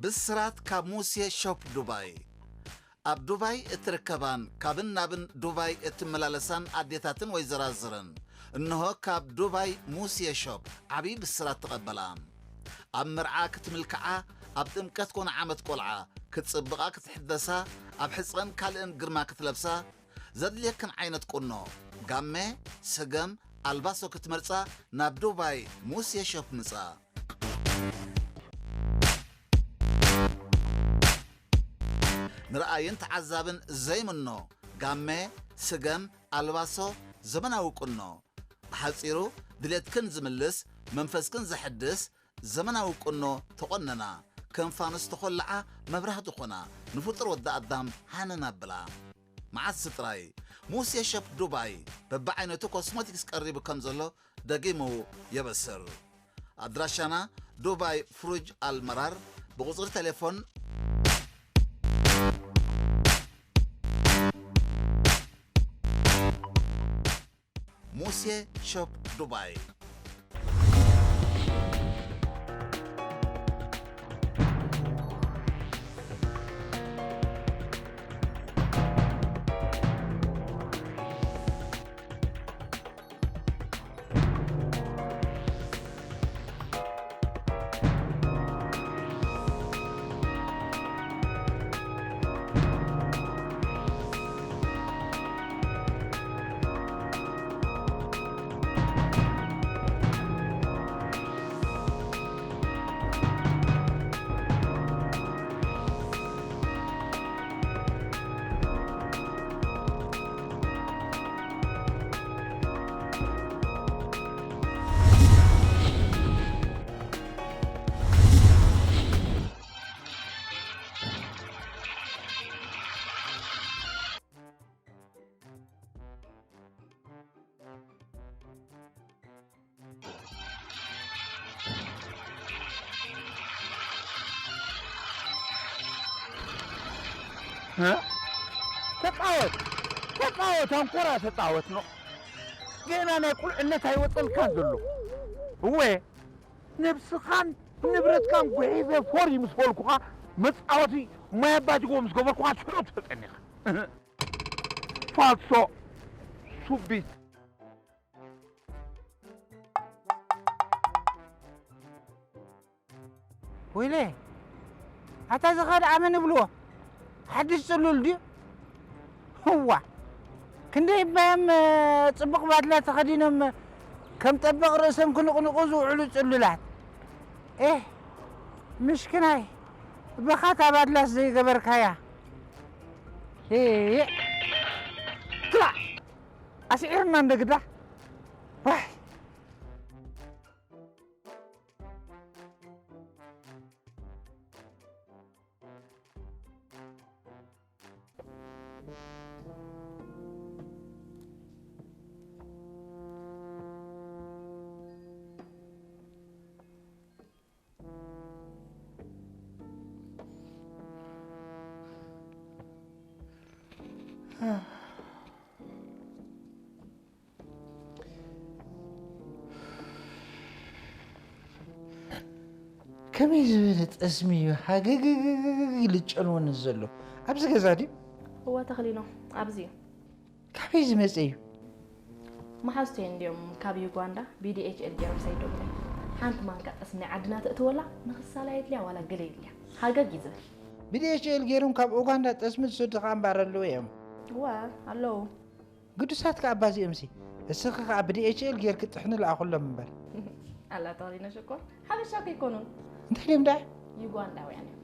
ብስራት ካብ ሙሴ ሾፕ ዱባይ። ኣብ ዱባይ እትርከባን ካብን ናብን ዱባይ እትመላለሳን ኣዴታትን ወይዘራዝርን፣ እንሆ ካብ ዱባይ ሙሴ ሾፕ ዓብዪ ብስራት ተቐበላ። ኣብ መርዓ ክትምልክዓ፣ ኣብ ጥምቀት ኮነ ዓመት ቆልዓ ክትጽብቓ ክትሕደሳ፣ ኣብ ሕጸን ካልእን ግርማ ክትለብሳ፣ ዘድልየክን ዓይነት ቁኖ፣ ጋመ፣ ስገም፣ ኣልባሶ ክትመርጻ ናብ ዱባይ ሙሴ ሾፕ ምጻ። ንረኣይን ተዓዛብን ዘይምኖ ጋመ፣ ስገም፣ ኣልባሶ፣ ዘመናዊ ቁኖ። ብሓጺሩ ድሌትክን ዝምልስ፣ መንፈስክን ዘሐድስ ዘመናዊ ቁኖ ተቖነና። ከም ፋኑስ ተኾልዓ መብራህቲ ኾና፣ ንፍጡር ወዲ ኣዳም ሃነን ኣብላ። መዓስ ጥራይ ሙሴ ሸፕ ዱባይ በብዓይነቱ ኮስሞቲክስ ቀሪቡ ከም ዘሎ ደጊሙ የበስር። ኣድራሻና ዱባይ ፍሩጅ ኣልመራር፣ ብቁጽሪ ቴሌፎን ሙሴ ሾፕ ዱባይ። እ? ተጻወት፣ ተጻወት፣ ኣንኮራ ተጻወት ነው። ገና ናይ ቁልዕነት ኣይወጸልካን ዘሎ። እወ፣ ነብስኻን ንብረትካን ጉሒፈ ፎሪ ምስ በልኩኻ፣ መጻወቲ ማይ ኣባ ጅጎ ምስ ገበርኩኻ፣ ሽዑ ትፈልጠኒ ኢኻ። ፋልሶ ሱቢት። ወይለ፣ ኣታ እዚ ኸ ደኣ መን ይብልዎ? ሓድሽ ጽሉል ድዩ? እዋ፣ ክንደይ እባ እዮም፣ እ፣ ጽቡቕ ባድላ ተኸዲኖም፣ እ፣ ከም ጠበቕ ርእሶም ክንቕንቑ ዝውዕሉ ጽሉላት። ኤህ፣ ምሽክናይ፣ እባኻ እታ ባድላስ ዘይገበርካያ። ሄ፣ ክላእ፣ ኣስዒርና እንደ ግዳ። ዋይ። ከመይ ዝበለ ጠስሚ እዩ ሃገግግግግ ኢሉ ዝጨንወኒ ዘሎ? ኣብዚ ገዛ ድዩ? እወ ተኽሊኖ፣ ኣብዚ እዩ። ካበይ ዝመጸ እዩ? መሓዝተይ እንድዮም ካብ ዩጋንዳ ቢ ዲ ኤች ኤል ገይሮም ሰዲዶምለይ። ሓንቲ ማንካ ጠስሚ ናይ ዓድና ተእትወላ ንኽሳላ የድልያ ዋላ ገለ የድልያ። ሃገግ እዩ ዝብል። ቢ ዲ ኤች ኤል ገይሮም ካብ ኡጋንዳ ጠስሚ ዝሰዱ ከኣ እምበኣር ኣለዉ እዮም። እወ፣ ኣለዉ። ግዱሳት ከኣ ኣባዚኦምሲ፣ እስኺ ከኣ ብ ዲ ኤች ኤል ጌርኪ ጥሕኒ ለኣኹሎም እምበር። ኣላ ተኽሊኖ ሽኮር፣ ሓበሻ እኮ ኣይኮኑን። እንታይ ድዮም ደኣ? ዩጋንዳውያን እዮም።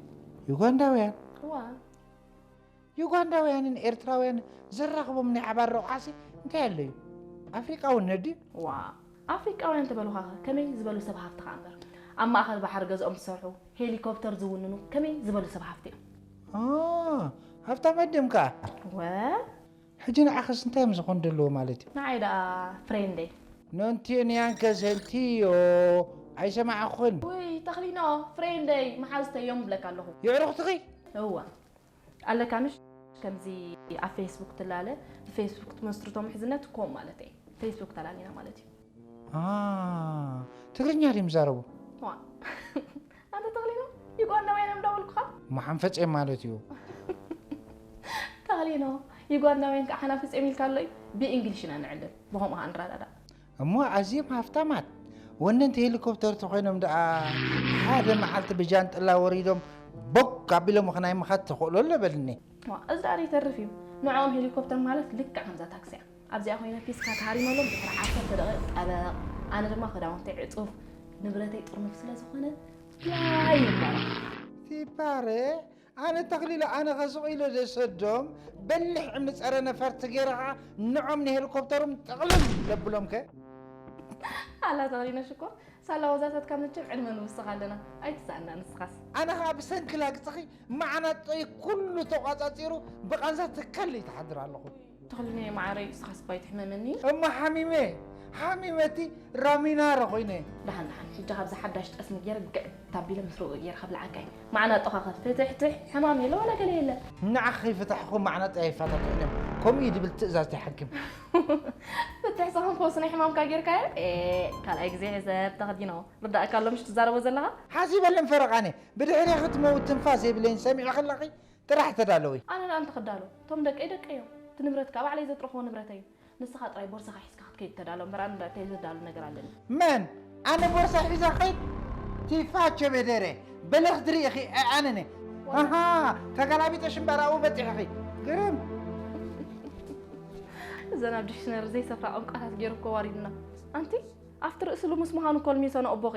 ዩጋንዳውያን? እዋ። ዩጋንዳውያንን ኤርትራውያን ዘራኽቦም ናይ ዓባር ረቑሓሲ እንታይ ኣለዩ? ኣፍሪቃውነት ድዩ? ዋ፣ ኣፍሪቃውያን ተበሉኻኸ ከመይ ዝበሉ ሰብ ሃፍቲ ኸኣ እምበር። ኣብ ማእኸል ባሕሪ ገዝኦም ዝሰርሑ፣ ሄሊኮፕተር ዝውንኑ ከመይ ዝበሉ ሰብ ሃፍቲ እዮም። ኦ፣ ሃፍታም ኣደም ከኣ? ወ? ሕጂ ንዓኽስ እንታይ እዮም ዝኾኑ ደለዎ ማለት እዩ? ንዓይ ደኣ ፍሬንደይ። ኖንቲዮ ኒያንከ ሰንቲዮ ኣይሰማዕኹን። ውይ፣ ተኽሊኖ፣ ፍሬንደይ፣ መሓዝተይ እዮም እብለካ ኣለኹ። የዕሩኽትኺ? እወ። ኣለካ ምሽ ከምዚ ኣብ ፌስቡክ ትላለ፣ ብፌስቡክ ትመስርቶ ምሕዝነት ከምኡ ማለት እየ። ፌስቡክ ተላሊና ማለት እዩ። አ፣ ትግርኛ ድዮም ዝዛረቡ? ዋ፣ ኣንተ ተኽሊኖ፣ ዩጋንዳውያን እዮም ደወልኩኻ? እሞ ሓንፈጽ እዮም ማለት እዩ። ተኽሊኖ፣ ዩጋንዳውያን ከዓ ሓናፍጽ እዮም ኢልካ ኣሎ እዩ። ብእንግሊሽ ኢና ንዕልል፣ ብኸምኡ ከዓ ንረዳዳእ። እሞ ኣዝዮም ሃፍታማት ወነንቲ ሄሊኮፕተር ተኾይኖም ደኣ ሓደ መዓልቲ ብጃንጥላ ወሪዶም ቦግ ኣቢሎም ኸናይ ምኻድ ተኽእሎ ኣሎ በልኒ። ዋ፣ እዚ ደኣ ይተርፍ እዩ። ንዕኦም ሄሊኮፕተር ማለት ልክዕ ከምዛ ታክሲ እያ። ኣብዚኣ ኮይነ ፒስካ ተሃሪመሎም ድሕሪ ዓሰርተ ደቂቕ ጠበቕ። ኣነ ድማ ክዳውንተይ ዕጹፍ፣ ንብረተይ ጥርኑፍ ስለ ዝኾነ ብላይ ይባላል። ቲፓረ፣ ኣነ ተኽሊሎ ኣነ ኸስቕ ኢሎ ዘሰዶም በሊሕ እምኒ ጸረ ነፈርቲ ገይረ ኸዓ ንዖም ንሄሊኮፕተሮም ጥቕልል ለብሎም ከ? ኣላ ተኽሊኖ ሽኮር፣ ሳላ ወዛታትካ መቸም ዕድመ ንውስኽ ኣለና። ኣይትስኣና ንስኻስ። ኣነ ኸዓ ብሰንኪ ላግጽኺ መዓናጦይ ኩሉ ተቋጻጺሩ ብቓንዛ ትከል ይትሓድር ኣለኹ። ተኽሊኖ ማዓረይ፣ ንስኻስ እኳ ኣይትሕመመኒ። እሞ ሓሚመ፣ ሓሚመቲ ራሚናረ ኮይነ። ደሓን ደሓን፣ ሕጂ ካብዚ ሓዳሽ ጠስሚ ገይረ ግዕ ታቢለ ምስ ርኡ ገይረ ከብልዓካ እየ። መዓናጦኻ ከ ፍትሕትሕ፣ ሕማም የለ ዋላ ገለ የለ። ንዓኺ ከይፈታሕኹ መዓናጦይ ኣይፈታትሕን እየ። ከምኡ እዩ ድብል ትእዛዝ እቲ ሓኪም። ፍትሕ ሰኸን ፈውሲ ናይ ሕማምካ ጌርካዮ? ኤ፣ ካልኣይ ግዜ ሕሰብ ተኽሊኖ። ርዳእካ ኣሎ ምሽ ትዛረቦ ዘለኻ? ሓሲበለን ፈረቓነ። ብድሕሬኺ ትመውት ትንፋስ የብለይን ሰሚዐኺ ኣለኺ? ጥራሕ ተዳለዊ። ኣነ ደኣ እንተ ክዳሎ፣ እቶም ደቀይ ደቀይ እዮም። እቲ ንብረት ከኣ ባዕለይ ዘጥረኽዎ ንብረተይ እዩ። ንስኻ ጥራይ ቦርሳኻ ሒዝካ ክትከይድ ተዳሎ እምበር፣ ኣነ እንታይ ዘዳሉ ነገር ኣለኒ? መን? ኣነ ቦርሳ ሒዘ ኸይድ? ቲፋቸ በደረ፣ በለ ክትርኢ ኢኺ፣ ኣይ ኣነ ነኝ። ዋላ ኣሃ፣ ተገላቢጠሽ እምበር ኣብኡ በጺሕኺ። ግርም። እዘን ኣብ ዲክሽነሪ ዘይሰፍራ ቋንቋታት ገይሩ እኮ ዋሪዱና። ኣንቲ፣ ኣብቲ ርእሲ ልሙስ ምዃኑ እኮ ልሚሶ ንኣቦኺ።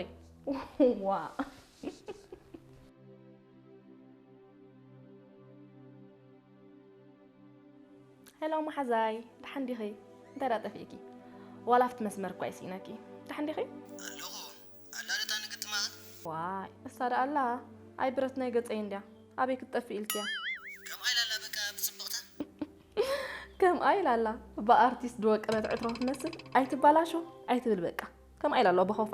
ዋ። ሄሎ መሓዛይ፣ ደሓን ዲኺ? እንታይ ደኣ ጠፊእኪ? ዋላ ኣብቲ መስመር እኳ ይስኢነኪ። ደሓን ዲኺ? ኣለኹ። ኣላ ዶ እታ ንግጥማ? ዋይ፣ እሳ ደኣ ኣላ። ኣይ ብረት ናይ ገጸይ እንድያ። ኣበይ ክትጠፍእ ኢልክያ? ከምኣ ኢላ ኣላ በቃ ብጽብቕታ። ከምኣ ኢላ ኣላ። ብኣርቲስት ዝወቀበት ዕትሮ ክትመስል። ኣይትባላሾ፣ ኣይትብል በቃ። ከምኣ ኢላ ኣሎ ብኸውፋ።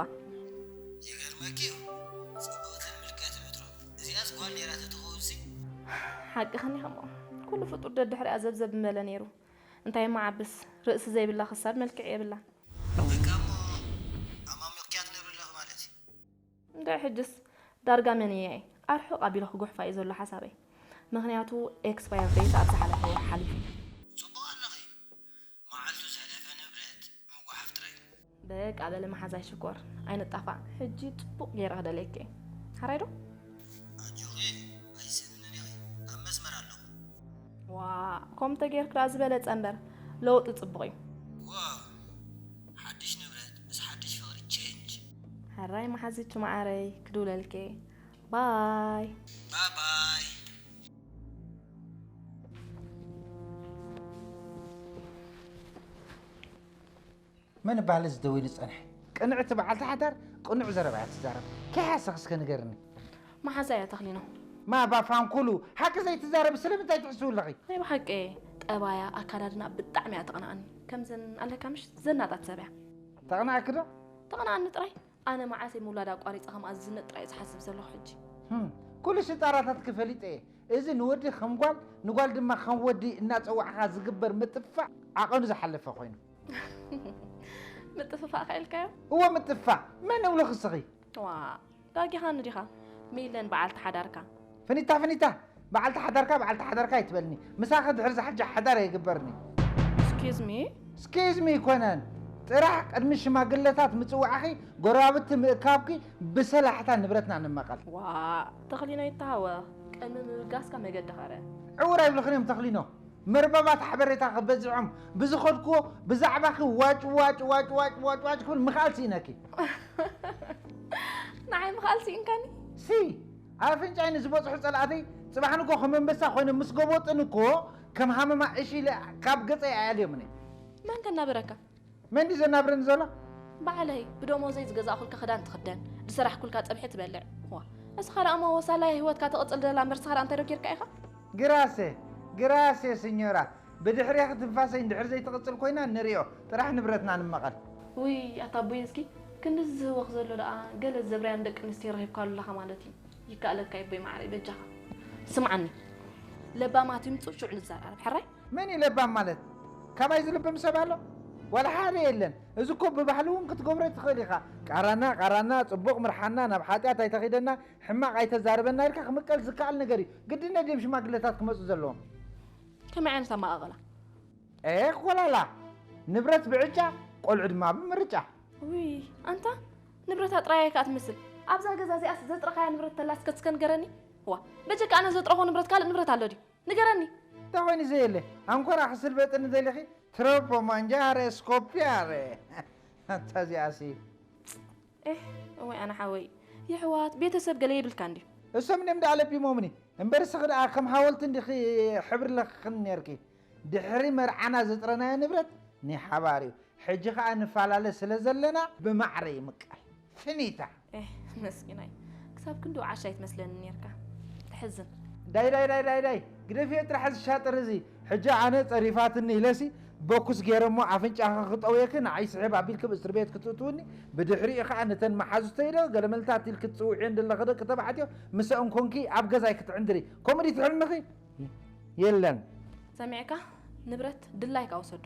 ይገርመኪ እዩ። ጽብቕትን ምልክዕትን ዕትሮ። እዚኣስ ጓል ነይራ ተትኸውንሲ? ሓቅኽን ኢኻ እሞ። ኩሉ ፍጡር ደድሕሪኣ ዘብዘብ ምበለ ነይሩ። እንታይ እሞ ዓብስ፣ ርእሲ ዘይብላ ክሳድ መልክዕ የብላን። በቃ እሞ ኣማሚቕክያ ትነብሪ ኣለኺ ማለት እዩ። እንታይ ሕጅስ ዳርጋ መንየይ ኣርሑቕ ኣቢሉ ክጉሕፋ እዩ ዘሎ ሓሳበይ። ምኽንያቱ ኤክስፓየር ዴት ኣብ ዝሓለፈ ወርሒ ሓሊፉ። ጽቡቕ ኣለኺ። መዓልቱ ዘሕለፈ ንብረት ምጉሓፍ ጥራይ። በቃ በሊ መሓዛይ ሽኮር፣ ኣይንጣፋእ። ሕጂ ጽቡቕ ገይረ ክደልየኪ እየ። ሓራይ ዶ? ኣጆኺ፣ ኣይሰንንን ኢኺ። ኣብ መስመር ኣለኹ። ዋ፣ ከምኡ ተገይርኪ ደኣ ዝበለጸ እምበር፣ ለውጢ ጽቡቕ እዩ። ዋው፣ ሓድሽ ንብረት ምስ ሓድሽ ፍቕሪ ቼንጅ። ሕራይ መሓዝኪ መዓረይ፣ ክድውለልኪ እየ። ባይ። ባባይ። መን እባ እዚ ደዊሉ ዝጸንሐ? ቅንዕቲ በዓልቲ ሓዳር ቅኑዕ ዘረባ እያ ትዛረብ። ከይሓሰኺ እስከ ንገርኒ። መሓዛ እያ ተኽሊኖ። ማባ ፋንኩሉ፣ ሓቂ ዘይትዛረቢ ስለምንታይ ትሕስዊ ኣለኺ? ናይ ብሓቂ ጠባያ፣ ኣካዳድና ብጣዕሚ እያ ተቕንኣኒ። ከምዘን ኣለካ ምሽ ዘናጣት ሰብ እያ። ተቕንኣኪ ዶ? ተቕንኣኒ ጥራይ። ኣነ መዓስ እየ ምውላድ ኣቋሪጸ ከምኣ ዝዝነጥ ጥራይ እየ ዝሓስብ ዘለኹ ሕጂ። ህም፣ ኩሉ ሽጣራታትኪ ፈሊጠ እየ። እዚ ንወዲ ከም ጓል፣ ንጓል ድማ ከም ወዲ እናጸዋዕኻ ዝግበር ምጥፍፋእ ዓቐኑ ዝሓለፈ ኮይኑ። ምጥፍፋእ ከ ኢልካዮ? እወ ምጥፍፋእ። መን እብሎ ክስኺ? ዋ፣ ጋጊኻኒ ዲኻ? ሚለን በዓልቲ ሓዳርካ። ፍኒታ፣ ፍኒታ፣ በዓልቲ ሓዳርካ፣ በዓልቲ ሓዳርካ ኣይትበልኒ። ምሳኺ ድሕሪ ዝሓጃ ሓዳር ኣይግበርኒ። Excuse me? Excuse me ኣይኮነን። ጥራሕ ቅድሚ ሽማግለታት ምጽዋዕኺ፣ ጎረባብቲ ምእካብኪ፣ ብሰላሕታ ንብረትና ንመቐል። ዋ፣ ተኽሊኖ ይተሃወኽ። ቅድሚ ምብጋስካ መገዲ ኸረ። ዕውር ኣይብልኽን እዮም ተኽሊኖ። መርበባት ሓበሬታ ከበዝሖም ብዝኸድክዎ ብዛዕባኺ ዋጭ ዋጭ ዋጭ ዋጭ ዋጭ ዋጭ ክብል ምኽኣል ስኢነኪ። ንዓይ ምኽኣል ስኢንካኒ? ሲ፣ ኣብ ኣፍንጫይ ንዝበጽሑ ጸላእተይ ጽባሕ ንግሆ ከም ኣንበሳ ኮይኖም ምስ ጎበጡኒ እኮ ከም ሃመማ እሺ ኢለ ካብ ገጸይ ኣያልዮምኒ። መን ከናብረካ? መን ድዩ ዘናብረኒ ዘሎ? ባዕለይ፣ ብደሞዘይ ዝገዛእኩልካ ክዳን ትኽደን፣ ዝሰራሕኩልካ ጸብሒ ትበልዕ። ዋ፣ እስኻ ደኣ እሞ ወሳላይ ህይወትካ ትቕጽል ዘላ እምበር፣ ንስኻ ደኣ እንታይ ዶ ጌርካ ኢኻ? ግራሴ፣ ግራሴ ሲኞራ፣ ብድሕሬኺ ትንፋሰይ እንድሕር ዘይትቕጽል ኮይና ንሪኦ፣ ጥራሕ ንብረትና ንመቐል። ውይ፣ ኣታ ኣቦይ፣ እስኪ ክንድዚ ዝህወኽ ዘሎ ደኣ ገለ ዘብርያን ደቂ ኣንስትዮ ረኺብካሉ ኣለኻ ማለት እዩ። ይከኣለካ ኣቦይ መዓረይ፣ በጃኻ። ስምዓኒ፣ ለባማት ይምጹ፣ ሽዑ ንዘራረብ፣ ሕራይ? መን እዩ ለባም ማለት? ካባይ ዝልብም ሰብ ኣሎ? ዋላ ሓደ የለን። እዚ እኮ ብባህሊ እውን ክትገብሮ ትኽእል ኢኻ። ቃራና ቃራና፣ ጽቡቕ ምርሓና፣ ናብ ሓጢኣት ኣይተኺደና፣ ሕማቕ ኣይተዛርበና ኢልካ ክምቀል ዝከኣል ነገር እዩ። ግድነት ድዮም ሽማግለታት ክመጹ ዘለዎም? ከመይ ዓይነት ኣመቓቕላ? ኤ ኮላላ፣ ንብረት ብዕጫ፣ ቆልዑ ድማ ብምርጫ። ውይ ኣንታ፣ ንብረታ ጥራይ እያ ከኣ ትመስል። ኣብዛ ገዛ እዚኣስ ዘጥረኻያ ንብረት ተላስ ከትስከ ንገረኒ። ዋ፣ በጀካ ኣነ ዘጥረኾ ንብረት ካልእ ንብረት ኣሎ ድዩ? ንገረኒ። እንታይ ኮይኑ ዘየለ? ኣንኮራ ክስልበጥኒ ደሊኺ? ትሮፖ ማንጃረ ስኮፒያረ። ኣንታ እዚኣሲ። ኤህ፣ እወይ ኣነ ሓወይ። የሕዋት፣ ቤተሰብ ገለ የብልካ እንድዩ። እሶም እንድዮም ደኣ ለቢሞምኒ። እምበርሲ ኽድኣ ከም ሃወልቲ እንዲኺ ሕብሪ ለኽኽኒ ነርኪ። ድሕሪ መርዓና ዘጥረናዮ ንብረት ናይ ሓባር እዩ። ሕጂ ኸኣ ንፈላለ ስለ ዘለና ብማዕረ ይምቀል። ፍኒታ። ኤህ፣ መስኪናይ። ክሳብ ክንድኡ ዓሻ ኣይትመስለኒ ኔርካ። ተሕዝን። ዳይ ዳይ ዳይ ዳይ ዳይ። ግደፍዮ ጥራሕ እዚ ሻጥር እዚ። ሕጂ ኣነ ጸሪፋትኒ ኢለሲ ቦኩስ ገይረ እሞ ኣፍንጫኺ ክጠውየኪ ንዓይ ስሕብ ኣቢልኪ ብእስር ቤት ክትእትውኒ፣ ብድሕሪኡ ኸኣ ነተን መሓዙተይ ዶ ገለመልታት ኢልኪ ትጽውዕየን ዘለኺ ደቂ ተባዕትዮ ምስአን ኮንኪ ኣብ ገዛይ ክትዕንድሪ። ከምኡ ድዩ ትሕልምኺ? የለን። ሰሚዕካ? ንብረት ድላይካ ውሰዶ።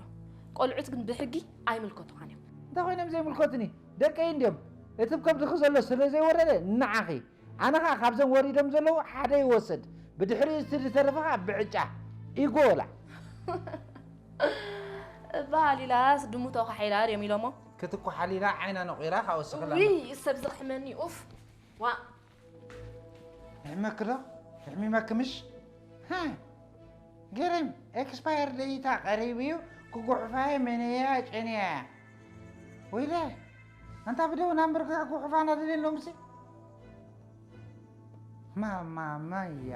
ቆልዑት ግን ብሕጊ ኣይምልከቱኻን እዮም። እንታይ ኮይኖም ዘይምልከቱኒ? ደቀይ እንድዮም። እቲ ከብድኺ ዘሎ ስለ ዘይወረደ ንዓኺ። ኣነ ኸኣ ካብዞም ወሪዶም ዘለዉ ሓደ ይወሰድ። ብድሕሪኡ እቲ ዝተረፈ ኸኣ ብዕጫ። ኢጎላ። እባ ሃሊላስ ድሙ ተኳሒላ ድዮም ኢሎሞ? ክትኳሓል ኢላ ዓይና ነቑራ ከኣ ወስኽላ። ውይ፣ ሰብ ዝቕሕመኒ፣ ኡፍ። ዋእ። ይሕመኪ ዶ? ይሕሚመኪ ምሽ? ሃ! ገሪም፣ ኤክስፓየር ደይታ ቀሪቡ እዩ፣ ክጉሕፋ እየ፣ መነያ ጨንያ እያ። ወይለ፣ ኣንታ ብደው ናምበርካ ክጉሕፋና ደልየሎምሲ። ማማ ማያ።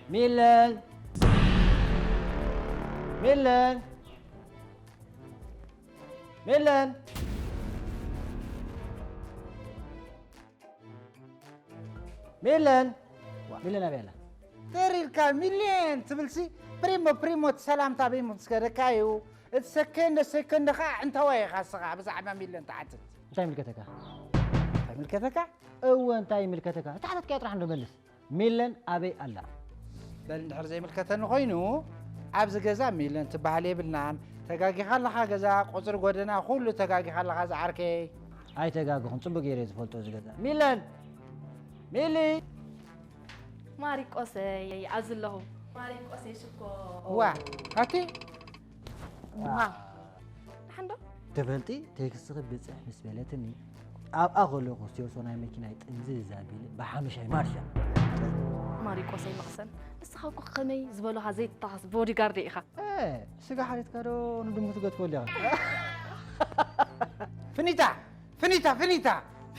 ሚለን! ሚለን! ሚለን! ሚለን! ዋ፣ ሚለን ኣበይ ኣላ? ተሪርካ ሚልዮን ትብልሲ፣ ፕሪሞ ፕሪሞ እቲ ሰላምታ በይኑ ምስ ከደካ እዩ። እቲ ሰከንዶ ሰከንዶ ኸዓ ዕንታዋይ ኢኻ እስኻ ብዛዕባ ሚልዮን ትሓትት። እንታይ ይምልከተካ? እንታይ ይምልከተካ? እወ፣ እንታይ ይምልከተካ? እታ ሓተትካዮ ጥራሕ እንዶ መልስ። ሚለን ኣበይ ኣላ? በል እንድሕር ዘይምልከተኒ ኮይኑ፣ ኣብዚ ገዛ ሚለን ትበሃል የብልናን። ተጋጊኻ ኣለኻ ገዛ፣ ቁጽሪ ጎደና ኩሉ ተጋጊኻ ኣለኻ ዝዓርከይ። ኣይተጋግኹን፣ ጽቡቕ ገይረ እየ ዝፈልጦ እዚ ገዛ። ሚለን! ሚሊ! ማሪቆሰይ፣ ኣብዚ ኣለኹ። ማሪቆሰይ ሽኮር። ዋ፣ ኣቲ? ዋ። ደሓን ዶ? ትፈልጢ፣ ቴክስትኺ ብጽሕ ምስ በለትኒ፣ ኣብኣ ከለኹ ሴርሶ ናይ መኪናይ ጥምዝዝ ኣቢለ ብሓሙሻይ ማርሻ። ማሪቆሰይ መቕሰን፣ ንስኻ እኮ ከመይ ዝበሉኻ ዘይትተኻስ ቦዲጋርድ ኢኻ። እ፣ ስጋ ሓሪድካ ዶ ንድሙ ትገድፈሉ ኢኻ? ፍኒታ! ፍኒታ! ፍኒታ!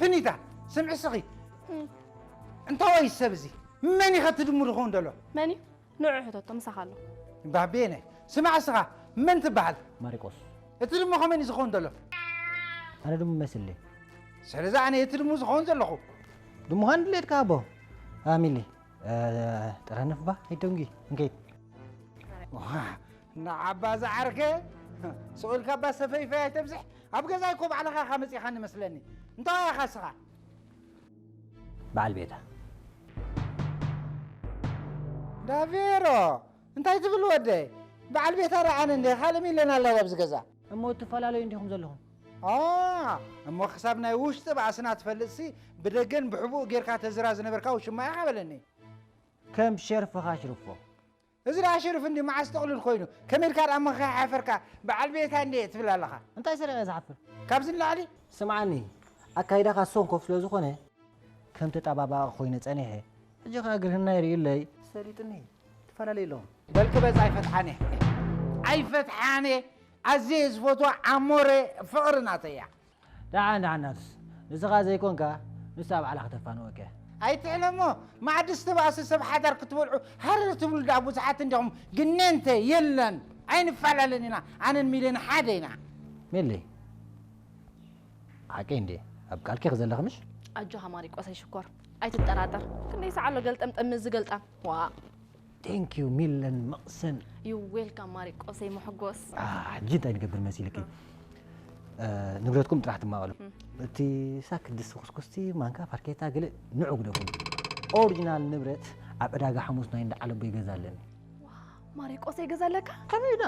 ፍኒታ! ስምዒ እስኺ። እም። እንታዋይ ሰብ እዚ? መን ኢኻ እቲ ድሙ ዝኸውን ዘሎ? መን እዩ? ንዑ ሕተቶ፣ ምሳኻ ኣሎ። ባቤነ፣ ስማዕ እስኻ፣ መን ትበሃል? ማሪቆስ። እቲ ድሙ ከመን እዩ ዝኸውን ዘሎ? ኣነ ድሙ መስል ድየ? ስለዚ ኣነ እቲ ድሙ ዝኸውን ዘለኹ። ድሙኻ ንድሌትካ ኣቦ። ኣሚሊ፣ እ፣ ጥረንፍ ባ፣ ኣይደንጉ፣ እንከይድ። ዋ፣ ንዓባ ዝዓርከ፣ ስቕ ኢልካ እባ ሰፈይፈይ ኣይተብዝሕ። ኣብ ገዛይ እኮ ባዕልኻ ኢኻ መጺኻኒ መስለኒ። እንታይ ኢኻ እስኻ? በዓል ቤታ። ዳቬሮ፣ እንታይ ትብል ወደይ? በዓል ቤታ ደኣ ኣነ እንደ ካልእ ሚለን ኣለዋ ኣብዚ ገዛ። እሞ እትፈላለዩ እንዲኹም ዘለኹም? ኣ፣ እሞ ክሳብ ናይ ውሽጢ ባእስና ትፈልጥሲ፣ ብደገን ብሕቡእ ጌርካ ተዝራ ዝነበርካ ውሽማ ኢኻ በለኒ። ከም ሸርፍኻ ሽርፎ። እዚ ደኣ ሽርፍ እንዲ መዓስ ጥቕልል ኮይኑ፣ ከመይ ኢልካ ደኣ እሞ ከይሓፈርካ በዓል ቤታ እንድየ ትብል ኣለኻ? እንታይ ሰሪቐ እየ ዝሓፍር? ካብዚ ንላዕሊ? ስምዓኒ፣ ኣካይዳኻ ሰንኮፍ ስለ ዝኾነ፣ ከም ተጣባባቒ ኮይነ ጸኒሐ፣ ሕጂ ኸኣ ግርህና ይርእዩለይ። ሰሊጥኒ፣ ትፈላለዩ ኣለኹም። በል ቅበጽ ኣይፈትሓን እየ። ኣይፈትሓን እየ። ኣዝየ ዝፈትዋ ኣሞረ ፍቕሪ ናተይ እያ። ደሓን ደሓን ናቱስ፣ ንስኻ ዘይኮንካ ንሳ ባዕላ ከተፋንወካ። ኣይትሕለሞ፣ መኣዲ ዝተባእሰ ሰብ ሓዳር ክትበልዑ ሃረር ትብሉ ደኣ ብዙሓት እንዲኹም። ግነንተ የለን፣ ኣይንፈላለን ኢና፣ ኣነን ሚልን ሓደ ኢና። ሚሊ፣ ሓቀይ እንዴ? ኣብ ቃልኪ ዘለኺ ምሽ? ኣጆኻ ማሪቆሰይ ሽኮር፣ ኣይትጠራጠር። ክንደይ ሰዓት ኣሎ ገልጠምጠም ዝገልጣም። ዋ። Thank you ሚለን መቕሰን። You welcome ማሪቆሰይ መሕጎስ። አ፣ ሕጂ እንታይ ንገብር መሲልኪ? ንብረትኩም ጥራሕ ትማቐሉ። እቲ ሳክ፣ ድስቲ፣ ኩስኩስቲ፣ ማንካ፣ ፋርኬታ፣ ገለ ንዑ ግደፉ። ኦሪጂናል ንብረት ኣብ ዕዳጋ ሓሙስ ናይ እንዳ ዓለቦ ይገዛ ኣለኒ። ማሪቆሰ ይገዛ ኣለካ? ከመይ ዳ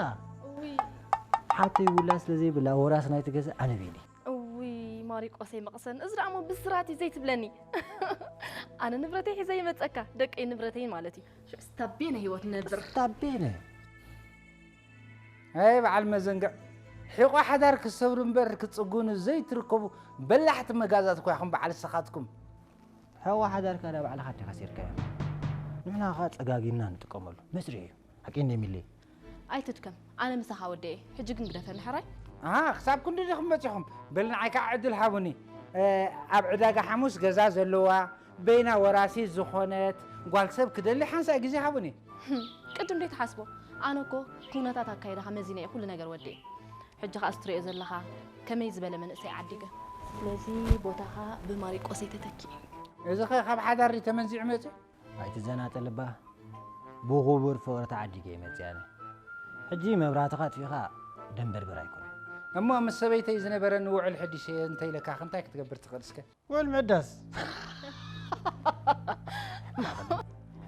ሓተይ ውላ ስለ ዘይብላ ወራስ ናይ ትገዛ ኣነ ቤኒ። እውይ ማሪቆሰይ መቕሰን፣ እዚ ደኣ እሞ ብስራት እዩ ዘይትብለኒ። ኣነ ንብረተይ ሒዘ ይመፀካ፣ ደቀይ ንብረተይ ማለት እዩ። ሽዑ ስታቤነ ህይወት ነብር። ስታቤነ ኣይ በዓል መዘንግዕ፣ ሒቆ ሓዳር ክትሰብሩ እምበር ክትጽግኑ ዘይትርከቡ በላሕቲ መጋዛት እኳ ኢኹም በዓል ንስኻትኩም። ሕቆ ሓዳርካ ዳ ባዕልኻ ዲኻ ሰይርካዮ? ንሕና ኸኣ ጸጋጊና ንጥቀመሉ መስርሒ እዩ። ሓቂ እንደ ሚለይ። ኣይትድከም፣ ኣነ ምሳኻ ወደየ። ሕጂ ግን ግደፈኒ ሕራይ። ኣሃ፣ ክሳብ ክንዲ ዲኹም በጺኹም? በሊ ንዓይ ከኣ ዕድል ሃቡኒ። ኣብ ዕዳጋ ሓሙስ ገዛ ዘለዋ፣ በይና ወራሲት ዝኾነት ጓል ሰብ ክደሊ ሓንሳእ ግዜ ሃቡኒ። ቅድም ደይ ትሓስቦ፣ ኣነ እኮ ኩነታት ኣካይዳኻ መዚነ እየ ኩሉ ነገር ወዲኤ። ሕጂ ኸኣ እስትሪኦ ዘለኻ ከመይ ዝበለ መንእሰይ ዓዲገ። ስለዚ ቦታኻ ብማሪቆሰይ ተተኪ። እዚ ኸ ካብ ሓዳር ድዩ ተመንዚዑ መጺኡ? ኣይትዘናጠል እባ፣ ብኽቡር ፍቕሪ ተዓዲገ እየ መጺአ ኣነ። ሕጂ መብራህትኻ ኣጥፊእኻ ደንበርበር ኣይኮነን። እሞ ምስ ሰበይተይ ዝነበረኒ ውዕል ሕዲሸ እንተ ኢለካኸ እንታይ ክትገብር ትኽእል እስከ? ወል ምዕዳስ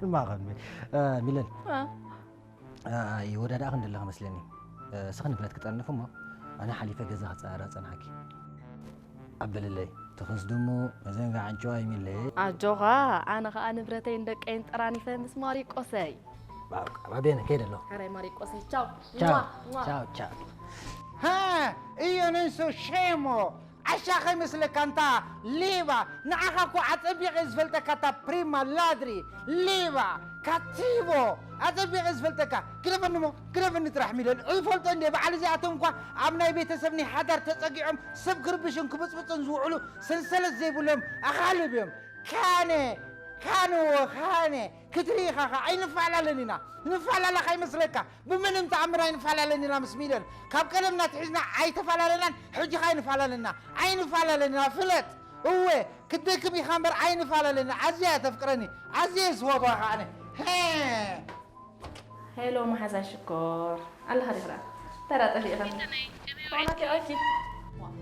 ሕማቕ ሕልሚ። ሚለን፣ ይወዳድኣኺ እንደለኺ መስለኒ። ስኺ ንብረት ክጠርንፊ እሞ ኣነ ሓሊፈ ገዛ ክጸራርቕ ጸንሓኪ። ኣበልለይ፣ ትኽስ ድሙ መዘንግዕ ኣንጭዋ ይሚለይ። ኣጆኻ፣ ኣነ ኸኣ ንብረተይን ደቀይን ጠራኒፈ ምስ ማሪቆሰይ። ባቤነ ከይደ ኣለኹ። ሕራይ ማሪቆሰይ፣ ቻው። ቻው፣ ቻው፣ ቻው። ሃ፣ እዮ ነንሶ ሼሞ። ዓሻ ከይመስለካ እንታ ሌባ፣ ንዓኻ እኮ ኣጸቢቐ ዝፈልጠካ እታ ፕሪማ ላድሪ፣ ሌባ፣ ካቲቮ፣ ኣጸቢቐ ዝፈልጠካ። ግደፈኒ እሞ፣ ግደፈኒ ጥራሕ ሚለን። እፈልጦ እንድየ፣ በዓል እዚኣቶም እኳ ኣብ ናይ ቤተሰብ ናይ ሓዳር ተጸጊዖም ሰብ ክርብሹን ክብጽብጹን ዝውዕሉ ሰንሰለት ዘይብሎም ኣኻልብ እዮም። ካነ፣ ካነ ወ ካነ። ክትርኢ ኢኻ ኸዓ ኣይንፈላለን ኢና። ንፈላለ ከይመስለካ። ብምንም ተኣምር ኣይንፈላለን ኢና ምስ ሚለን። ካብ ቀደምና ኣትሒዝና ኣይተፈላለናን፣ ሕጂ ኸዓ ኣይንፈላለን ኢና። ኣይንፈላለን ኢና፣ ፍለጥ። እወ፣ ክትደክም ኢኻ እምበር ኣይንፈላለን ኢና። ኣዝያ እያ ተፍቅረኒ። ኣዝየ እየ ዝፈትዋ ኸዓ ኣነ። ሄ! ሄሎ መሓዛይ ሽኮር ኣለኻ ዲኺ ደኣ? እንታይ ደኣ ጠፊእኺ? ኦኬ ኦኬ።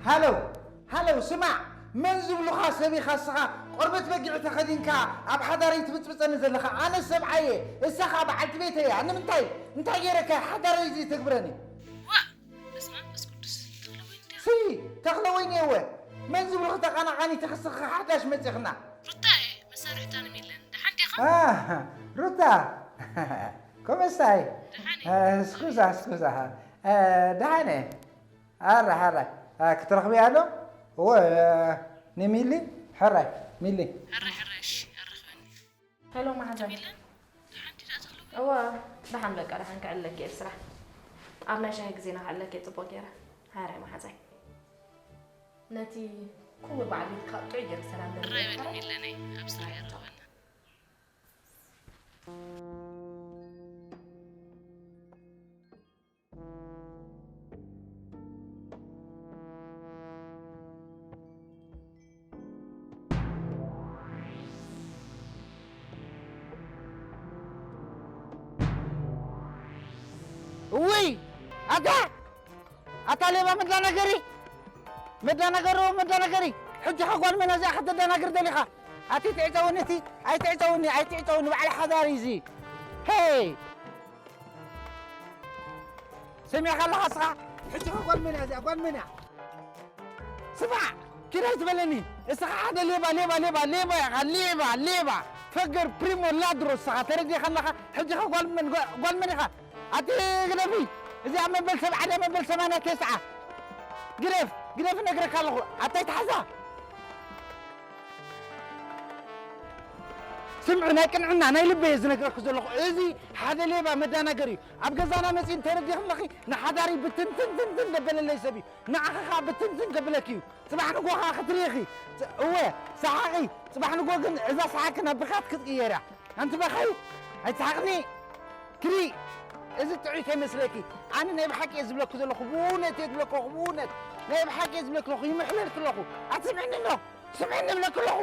ሃሎ ሃሎ ስማዕ፣ መን ዝብሉኻ ሰብ ኢኻ እስኻ? ቆርበት በጊዕ ተኸዲንካ ኣብ ሓዳረይ ትብጽብጸኒ ዘለኻ? ኣነ ሰብኣይ እየ፣ እሳ ኸኣ በዓልቲ ቤተይ እያ። ንምንታይ? እንታይ ገይረካ እየ ሓዳረይ ዘይተግብረኒ? ዋእ! በስመ ኣብ መንፈስ ቅዱስ ተኽለወይኒ ድያ? ሲ ተኽለወይኒ እየ እወ። መን ዝብሉኺ ተቓናቓኒት ኢኺ እስኺ ሓዳሽ መጺኽና? ሩታ እየ፣ መሳርሕታ ንሚለን። ደሓን ዲኻ? ኣህ፣ ሩታ! ኮመስታይ? ደሓን እየ። ስኩዛ፣ ስኩዛ። ደሓን እየ። ኣረ፣ ኣረ፣ ክትረኽብያ ዶ? እወ፣ ንሚሊ? ሕራይ፣ ሚሊ። ሕራይ፣ ሕራይ፣ እሺ፣ ኣረኽበኒ። ሄሎ፣ መሓዛይ። ሚለን? ደሓን ዲዳ ተኽለወይኒ? እወ፣ ደሓን፣ በቃ፣ ደሓን፣ ክዕልለኪ እየ፣ ስራሕ። ኣብ ናይ ሻሂ ግዜና ክዕልለኪ እየ፣ ጽቡቕ ገይረ። ሕራይ፣ መሓዛይ። ነቲ ክቡር በዓል ቤትካ ጥዑይ ገይረ ሰላም በልለይ። ሕራይ በሊ፣ ሚለነይ፣ ኣብ ስራሕ የራኽበና። እውይ! ኣታ! ኣታ ሌባ መዳናገሪ! መዳናገሪ፣ መዳናገሪ! ሕጂ ኸ ጓል መን እያ እዚኣ ከተዳናግር ደሊኻ? ኣቲ ትዕጸውኒ እቲ፣ ኣይትዕጸውኒ፣ ኣይትዕጸውኒ፣ በዓል ሓዳር እዩ እዚ። ሄይ! ሰሚዕካ ኣለኻ እስኻ? ሕጂ ኸ ጓል መን እያ እዚኣ? ጓል መን እያ? ስማዕ! ኪድ ኣይትበለኒ! እስኻ ሓደ ሌባ፣ ሌባ፣ ሌባ፣ ሌባ ኢኻ፣ ሌባ፣ ሌባ! ፈገር ፕሪሞ ላድሮ እስኻ፣ ተረዲእካ ኣለኻ? ሕጂ ኸ ጓል መን፣ ጓ-፣ ጓል መን ኢኻ? ኣቲ ግደፊ! እዚኣ መበል ሰብዓ ድያ መበል ሰማንያ ተስዓ? ግደፍ! ግደፍ እነግረካ ኣለኹ! ኣታ ኣይትሓዛ! ስምዒ፣ ናይ ቅንዕና፣ ናይ ልበይ እየ ዝነግረኪ ዘለኹ። እዚ ሓደ ሌባ መዳናገሪ እዩ። ኣብ ገዛና መፂኡ እንተረዲእኺ ኣለኺ፣ ንሓዳሪ ብትንትንትንትን ዘበለለይ ሰብ እዩ። ንዓኺ ኸዓ ብትንትን ከብለኪ እዩ። ፅባሕ ንግሆ ኸዓ ክትርኢ ኢኺ። እወ፣ ሰሓቒ። ፅባሕ ንግሆ ግን እዛ ሰሓቕኪ ናብ ብኽያት ክትቅየር እያ። ኣንቲ በኻይ፣ ኣይትስሓቕኒ። ክዲ፣ እዚ ጥዑይ ከይመስለኪ። ኣነ ናይ ብሓቂ እየ ዝብለኪ ዘለኹ፣ ብእውነት እየ ዝብለኪ ኣለኹ፣ ብእውነት። ናይ ብሓቂ እየ ዝብለኪ ኣለኹ፣ ይምሕለልኪ ኣለኹ። ኣትስምዕኒ ዶ? ስምዕኒ እብለኪ ኣለኹ።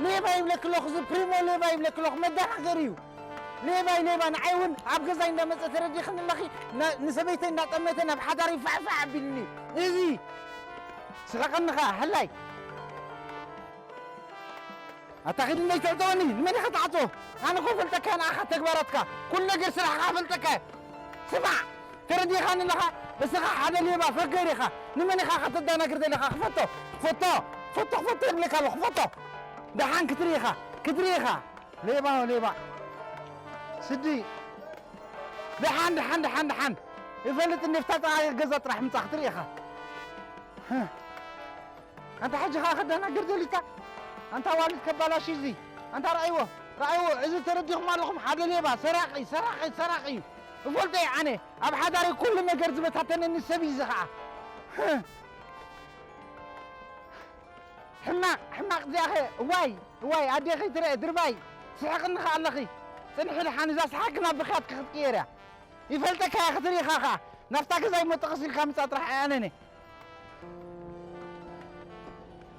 ሌባ ይብለኪ ኣለኹ፣ እዚ ፕሪሞ ሌባ ይብለኪ ኣለኹ፣ መደናገሪ እዩ። ሌባ እዩ፣ ሌባ። ንዓይ እውን ኣብ ገዛይ እንዳመፀ ተረዲእክኒ ኣለኺ፣ ና-፣ ንሰበይተይ እንዳጠመተ ናብ ሓዳር ይፋዕፋዕ ኣቢልኒ። እዚ ስሕቐኒ ኸኣ፣ ሕላይ። ኣታ ኺድ ነይ ትዕጸወኒ፣ ንመን ኢኻ ትዓጽዎ? ኣነ እኮ ፈልጠካ ንኣኻ ተግባራትካ፣ ኩሉ ነገር ስራሕኻ ፈልጠካ። ስማዕ፣ ተረዲኻኒ ኣለኻ? እስኻ ሓደ ሌባ ፈገር ኢኻ። ንመን ኢኻ ከተደናግር ዘለኻ? ክፈቶ፣ ክፈቶ፣ ክፈቶ፣ ክፈቶ ይብለካ ኣለኹ፣ ክፈቶ። ደሓን ክትርኢ ኢኻ፣ ክትርኢ ኢኻ። ሌባ፣ ሌባ። ስዲ። ደሓን፣ ደሓን፣ ደሓን፣ ደሓን። ይፈልጥ እንደ ፍታ ገዛ ጥራሕ ምጻ ክትርኢ ኢኻ። ኣንታ ሕጂ ኸኣ ክደናግር ደሊካ? ኣንታ ዋልድ ከባላሽ እዚ። ኣንታ ረኣይዎ፣ ረኣይዎ፣ እዚ ተረዲኹም ኣለኹም። ሓደ ሌባ፣ ሰራቒ፣ ሰራቒ፣ ሰራቒ እዩ። እፈልጦ እየ ኣነ። ኣብ ሓዳረይ ኩሉ ነገር ዝበታተነኒ ሰብ እዩ እዚ ኸኣ። ሕማቕ፣ ሕማቕ እዚኣኸ፣ እዋይ፣ እዋይ፣ ኣዴኺ ትረአ፣ ድርባይ፣ ትስሕቕኒ ኸኣ ኣለኺ። ጽንሒ ደሓን፣ እዛ ሰሓቅ ናብ ብኽያት ክትቅየር እያ። ይፈልጠካ እየ ክትርኢ ኢኻ ኸኣ። ናብታ ገዛይ እሞ ጥቕስ ኢልካ ምጻእ ጥራሕ ኣይኣነነ።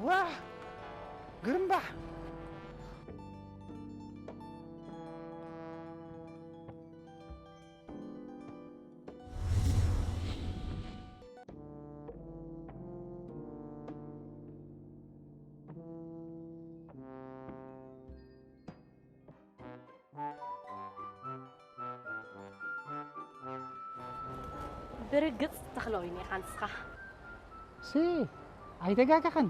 ዋእ! ግርምባሕ! ብርግጽ ተኽለወይኒ ኢኻ ንስኻ። ሲ፣ ኣይተጋገኸን።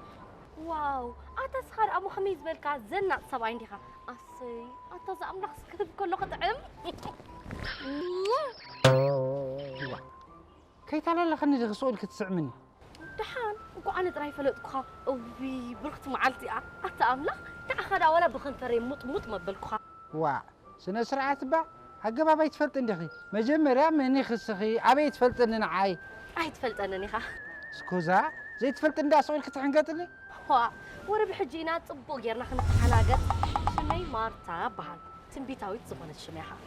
ዋው፣ ኣታ እስኻ ደኣ እሞ ከመይ ዝበልካ ዘናጥ ሰብኣይ እንዲኻ። ኣሰይ፣ ኣታ እዛ ኣምላኽ ክህብ ከሎ ክጥዕም። ዋ፣ ከይተላለኸኒ ዲኺ ስቕ ኢልኪ ትስዕምኒ? ደሓን፣ እኮ ኣነ ጥራይ ፈለጥኩኻ። እውይ፣ ብርኽቲ መዓልቲ እያ። ኣታ ኣምላኽ፣ ንዓኻ ደኣ ዋላ ብኸንፈረይ ሙጥሙጥ መበልኩኻ። ዋእ፣ ስነ ስርዓት እባ ኣገባብ ኣይትፈልጥን ዲኺ? መጀመርያ መን ኢኺ እስኺ? ኣበይ ትፈልጥኒ ንዓይ? ኣይትፈልጠንን ኢኻ። እስኩዛ፣ ዘይትፈልጥኒ ደኣ ስቕ ኢልኪ ትሕንገጥኒ? ዋእ፣ ወረ ብሕጂ ኢና ጽቡቕ ጌርና ክንተሓናገጥ። ሽመይ ማርታ እበሃል። ትንቢታዊት ዝኾነት ሽም እያ ኸኣ።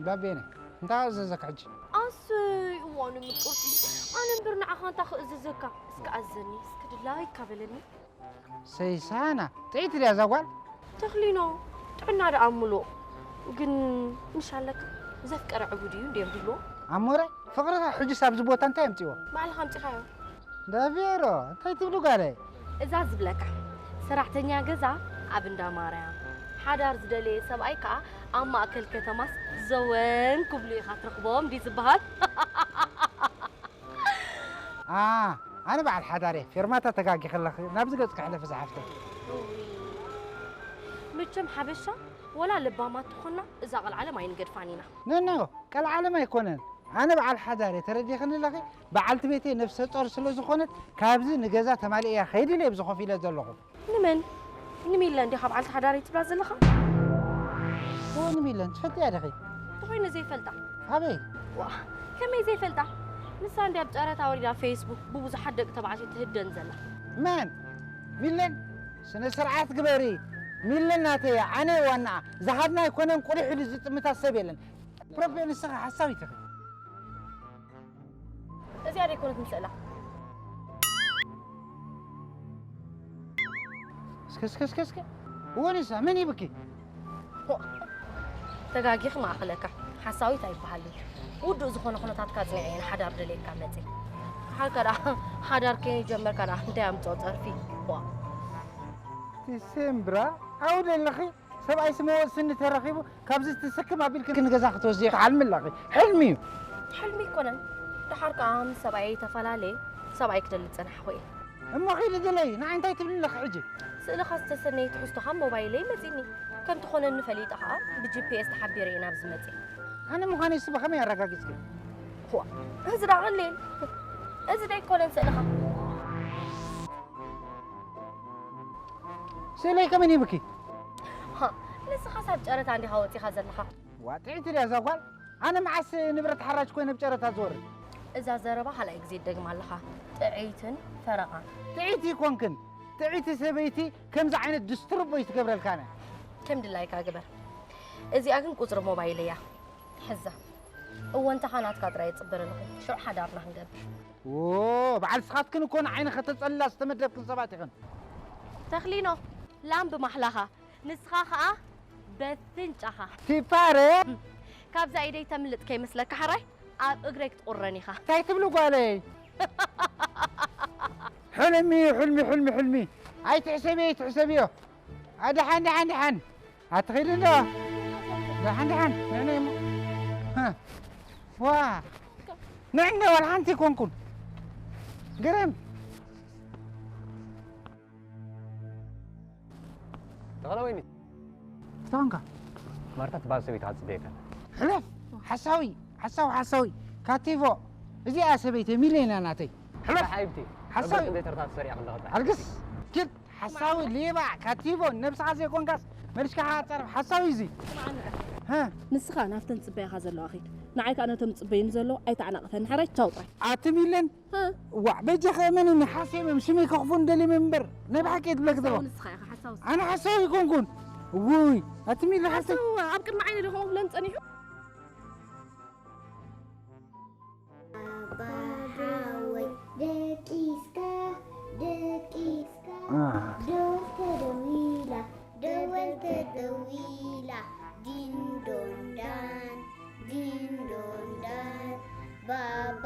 ባቤነ፣ እንታይ ኣዘዘካ ሕጂ? ኣሰይ፣ እዋኑ ምቁርቲ። ኣነ እምበር ንዓኻ እንታይ ክእዝዘካ? እስከ ኣዘኒ፣ እስከ ድላይካ በለኒ። ሰይሳና፣ ጥዕይቲ ድያ እዛ ጓል? ተኽሊኖ፣ ጥዕና ደኣ ምሉእ። ግን ምሽ ኣለካ፣ ዘፍቀረ ዕቡድ እዩ እንድዮም ዝብልዎ። ኣሞረ፣ ፍቕርኻ ሕጅስ ኣብዚ ቦታ እንታይ ኣምጺዎ? ባዕልኻ ኣምጺኻዮ። ዳቬሮ፣ እንታይ ትብሊ ጓለይ? እዛ ዝብለካ፣ ሰራሕተኛ ገዛ ኣብ እንዳ ማርያም፣ ሓዳር ዝደለየ ሰብኣይ ከኣ ኣብ ማእከል ከተማስ ዘወን ክብሉ ኢኻ ትረኽቦም ድዩ ዝበሃል? ኣ፣ ኣነ በዓል ሓዳር እየ። ፌርማታ ተጋጊኺ ኣለኺ። ናብዚ ገጽኪ ሕለፊ ዝሓፍተይ። እውይ፣ መቸም ሓበሻ ወላ ለባማት ትኾና እዛ ቀልዓለም ኣይንገድፋን ኢና። ኖ፣ ኖ፣ ቀልዓለም ኣይኮነን። ኣነ በዓል ሓዳር እየ፣ ተረዲእኽኒ ኣለኺ? በዓልቲ ቤተይ ነፍሰ ጾር ስለ ዝኾነት፣ ካብዚ ንገዛ ተማሊኤ እያ ኸይድ ኢለ ኣብዚ ኮፍ ኢለ ዘለኹ። ንመን? ንሚለን ዲኻ በዓልቲ ሓዳረይ ትብላ ዘለኻ? እወ፣ ንሚለን ትፈልጥያ ዲኺ? እንተኾይነ ዘይፈልጣ። ኣበይ? ዋ፣ ከመይ ዘይፈልጣ? ንሳ እንድያ ኣብ ጨረታ ወሪዳ ፌስቡክ ብብዙሓት ደቂ ተባዕትዮ ትህደን ዘላ። መን? ሚለን? ስነ ስርዓት ግበሪ። ሚለን ናተይ እያ፣ ኣነ እየ ዋናኣ። ዝሃብና ኣይኮነን ቁሊሕ ኢሉ ዝጥምታ ሰብ የለን። ፕሮፌ ንስኻ ሓሳዊት ኢኺ። እዚኣ ዶ ኣይኮነትን ስእላ? እስከ፣ እስከ፣ እስከ፣ እስከ። እወ ንሳ መን ይብኪ? ሆ፣ ተጋጊኺ ማእኽለካ። ሓሳዊት ኣይበሃልን። ውዱእ ዝኾነ ኩነታትካ ኣጽኒዐ እየ ንሓዳር ደልየካ መጽየ። ሓካ ደኣ ሓዳር ከይጀመርካ ደኣ እንታይ ኣምጽኦ ጸርፊ? ዋ። ዲሴምብራ ዓውደ ኣለኺ? ሰብኣይ ስመ ወስኒ ተረኺቡ፣ ካብዚ ትስክም ኣቢልኪ ንገዛ ክትወስድዮ ትሓልሚ ኣለኺ። ሕልሚ እዩ። ሕልሚ ኣይኮነን። ደሓር ከኣ ምስ ሰብኣየይ ተፈላለየ፣ ሰብኣይ ክደሊ ዝጸናሕኩ እየ። እሞ ኺዲ ድለዪ፣ ንዓይ እንታይ ትብሊ ኣለኺ ሕጂ? ስእልኻ ዝተሰነየ ትሕዝቶኻ ሞባይለይ መጺኒ። ከም ትኾነኒ ፈሊጠ ኸኣ ብጂፒኤስ ተሓቢረ እየ ናብዚ መጺአ። ኣነ ምዃነይስ ብኸመይ ኣረጋጊጽኪ? ዋ፣ እዚ ደኣ ቀሊል። እዚ ዶ ኣይኮነን ስእልኻ? ስእለይ ከመይ ሂብኪ? ሃ፣ ንስኻስ ኣብ ጨረታ እንዲኻ ወጺኻ ዘለኻ? ዋ፣ ጥዕይቲ ድያ እዛ ጓል? ኣነ መዓስ ንብረት ሓራጅ ኮይነ ኣብ ጨረታ ዝወርድ? እዛ ዘረባ ካልኣይ ግዜ ትደግማ ኣለኻ። ጥዕይትን ፈረቓን። ጥዕይቲ ኣይኮንክን። ጥዕይቲ ሰበይቲ ከምዚ ዓይነት ድስትርቦ እዩ ትገብረልካና። ከም ድላይካ ግበር። እዚኣ ግን ቁጽሪ ሞባይለይ እያ። ሕዛ። እወ፣ እንተኻ ናትካ ጥራይ እጽበ ኣለኹ። ሽዑ ሓዳርና ክንገብር። ዎ፣ በዓል ስኻትክን እኮ ንዓይኒ ከተጸልላ ዝተመደብክን ሰባት ኢኽን። ተኽሊኖ፣ ላም ብማሕላኻ፣ ንስኻ ኸኣ በፍንጫኻ። ቲፋረ! ካብዛ ኢደይ ተምልጥ ከይመስለካ ሕራይ፣ ኣብ እግረይ ክትቑረን ኢኻ። እንታይ ትብሊ ጓለይ? ሕልሚ፣ ሕልሚ፣ ሕልሚ፣ ሕልሚ። ኣይትሕሰብዮ፣ ኣይትሕሰብዮ። ኣ፣ ደሓን፣ ደሓን፣ ደሓን። ኣትኺድ እንዶ። ደሓን፣ ደሓን። ንዕነ እሞ። ሃ። ዋ። ንዕነ ዋላ ሓንቲ ኣይኮንኩን። ግርም። ተኽለ ወይኒ። እንታይ ኾንካ? ማርታ ትበሃል ሰበይቲ ክትጽበየካ። ሕለፍ! ሓሳዊ! ሓሳዊ! ሓሳዊ! ካቲቮ! እዚኣ ሰበይቲ ሚሌና ናተይ። ሕለፍ! ሓይብቲ። ሓሳዊ! ክንደይ ተርታ ትሰሪያ ክንደኸታ። ኣልግስ! ኪድ! ሓሳዊ! ሌባ! ካቲቮ! ነብስኻ ዘይኮንካስ መሊስካ ሓጻርፍ ሓሳዊ እዚ። ስምዓኒ። ሃ? ንስኻ ናብተን ትጽበያኻ ዘለዋ ኺድ። ንዓይ ከኣ ነቶም ዝጽበዩኒ ዘለዉ ኣይተዓናቕፈኒ። ሕራይ ቻው ጥራይ። ኣቲ ሚሌን! እ። ዋዕ፣ በጃኺ እመንኒ፣ ሓሲበ፣ ሽመይ ከኽፉ እንደልየ እምበር፣ ናይ ብሓቂ እየ ዝብለኪ ዘለኹ። ሓሳዊ ንስኻ ኢኻ፣ ሓሳዊ ንስኻ። ኣነ ሓሳዊ ኣይኮንኩን። ውይ፣ ኣቲ ሚሊ ሓሳዊ። ሓሳዊ ኣብ ቅድሚ ዓይኒ ዶ ከምኡ ክብለን ጸኒሑ? ባባ ሓወይ፣ ደቂስካ፣ ደቂስካ፣ አ። ደወል ተደዊላ፣ ደወል ተደዊላ፣ ዲንዶንዳን። ዲንዶንዳን ባባ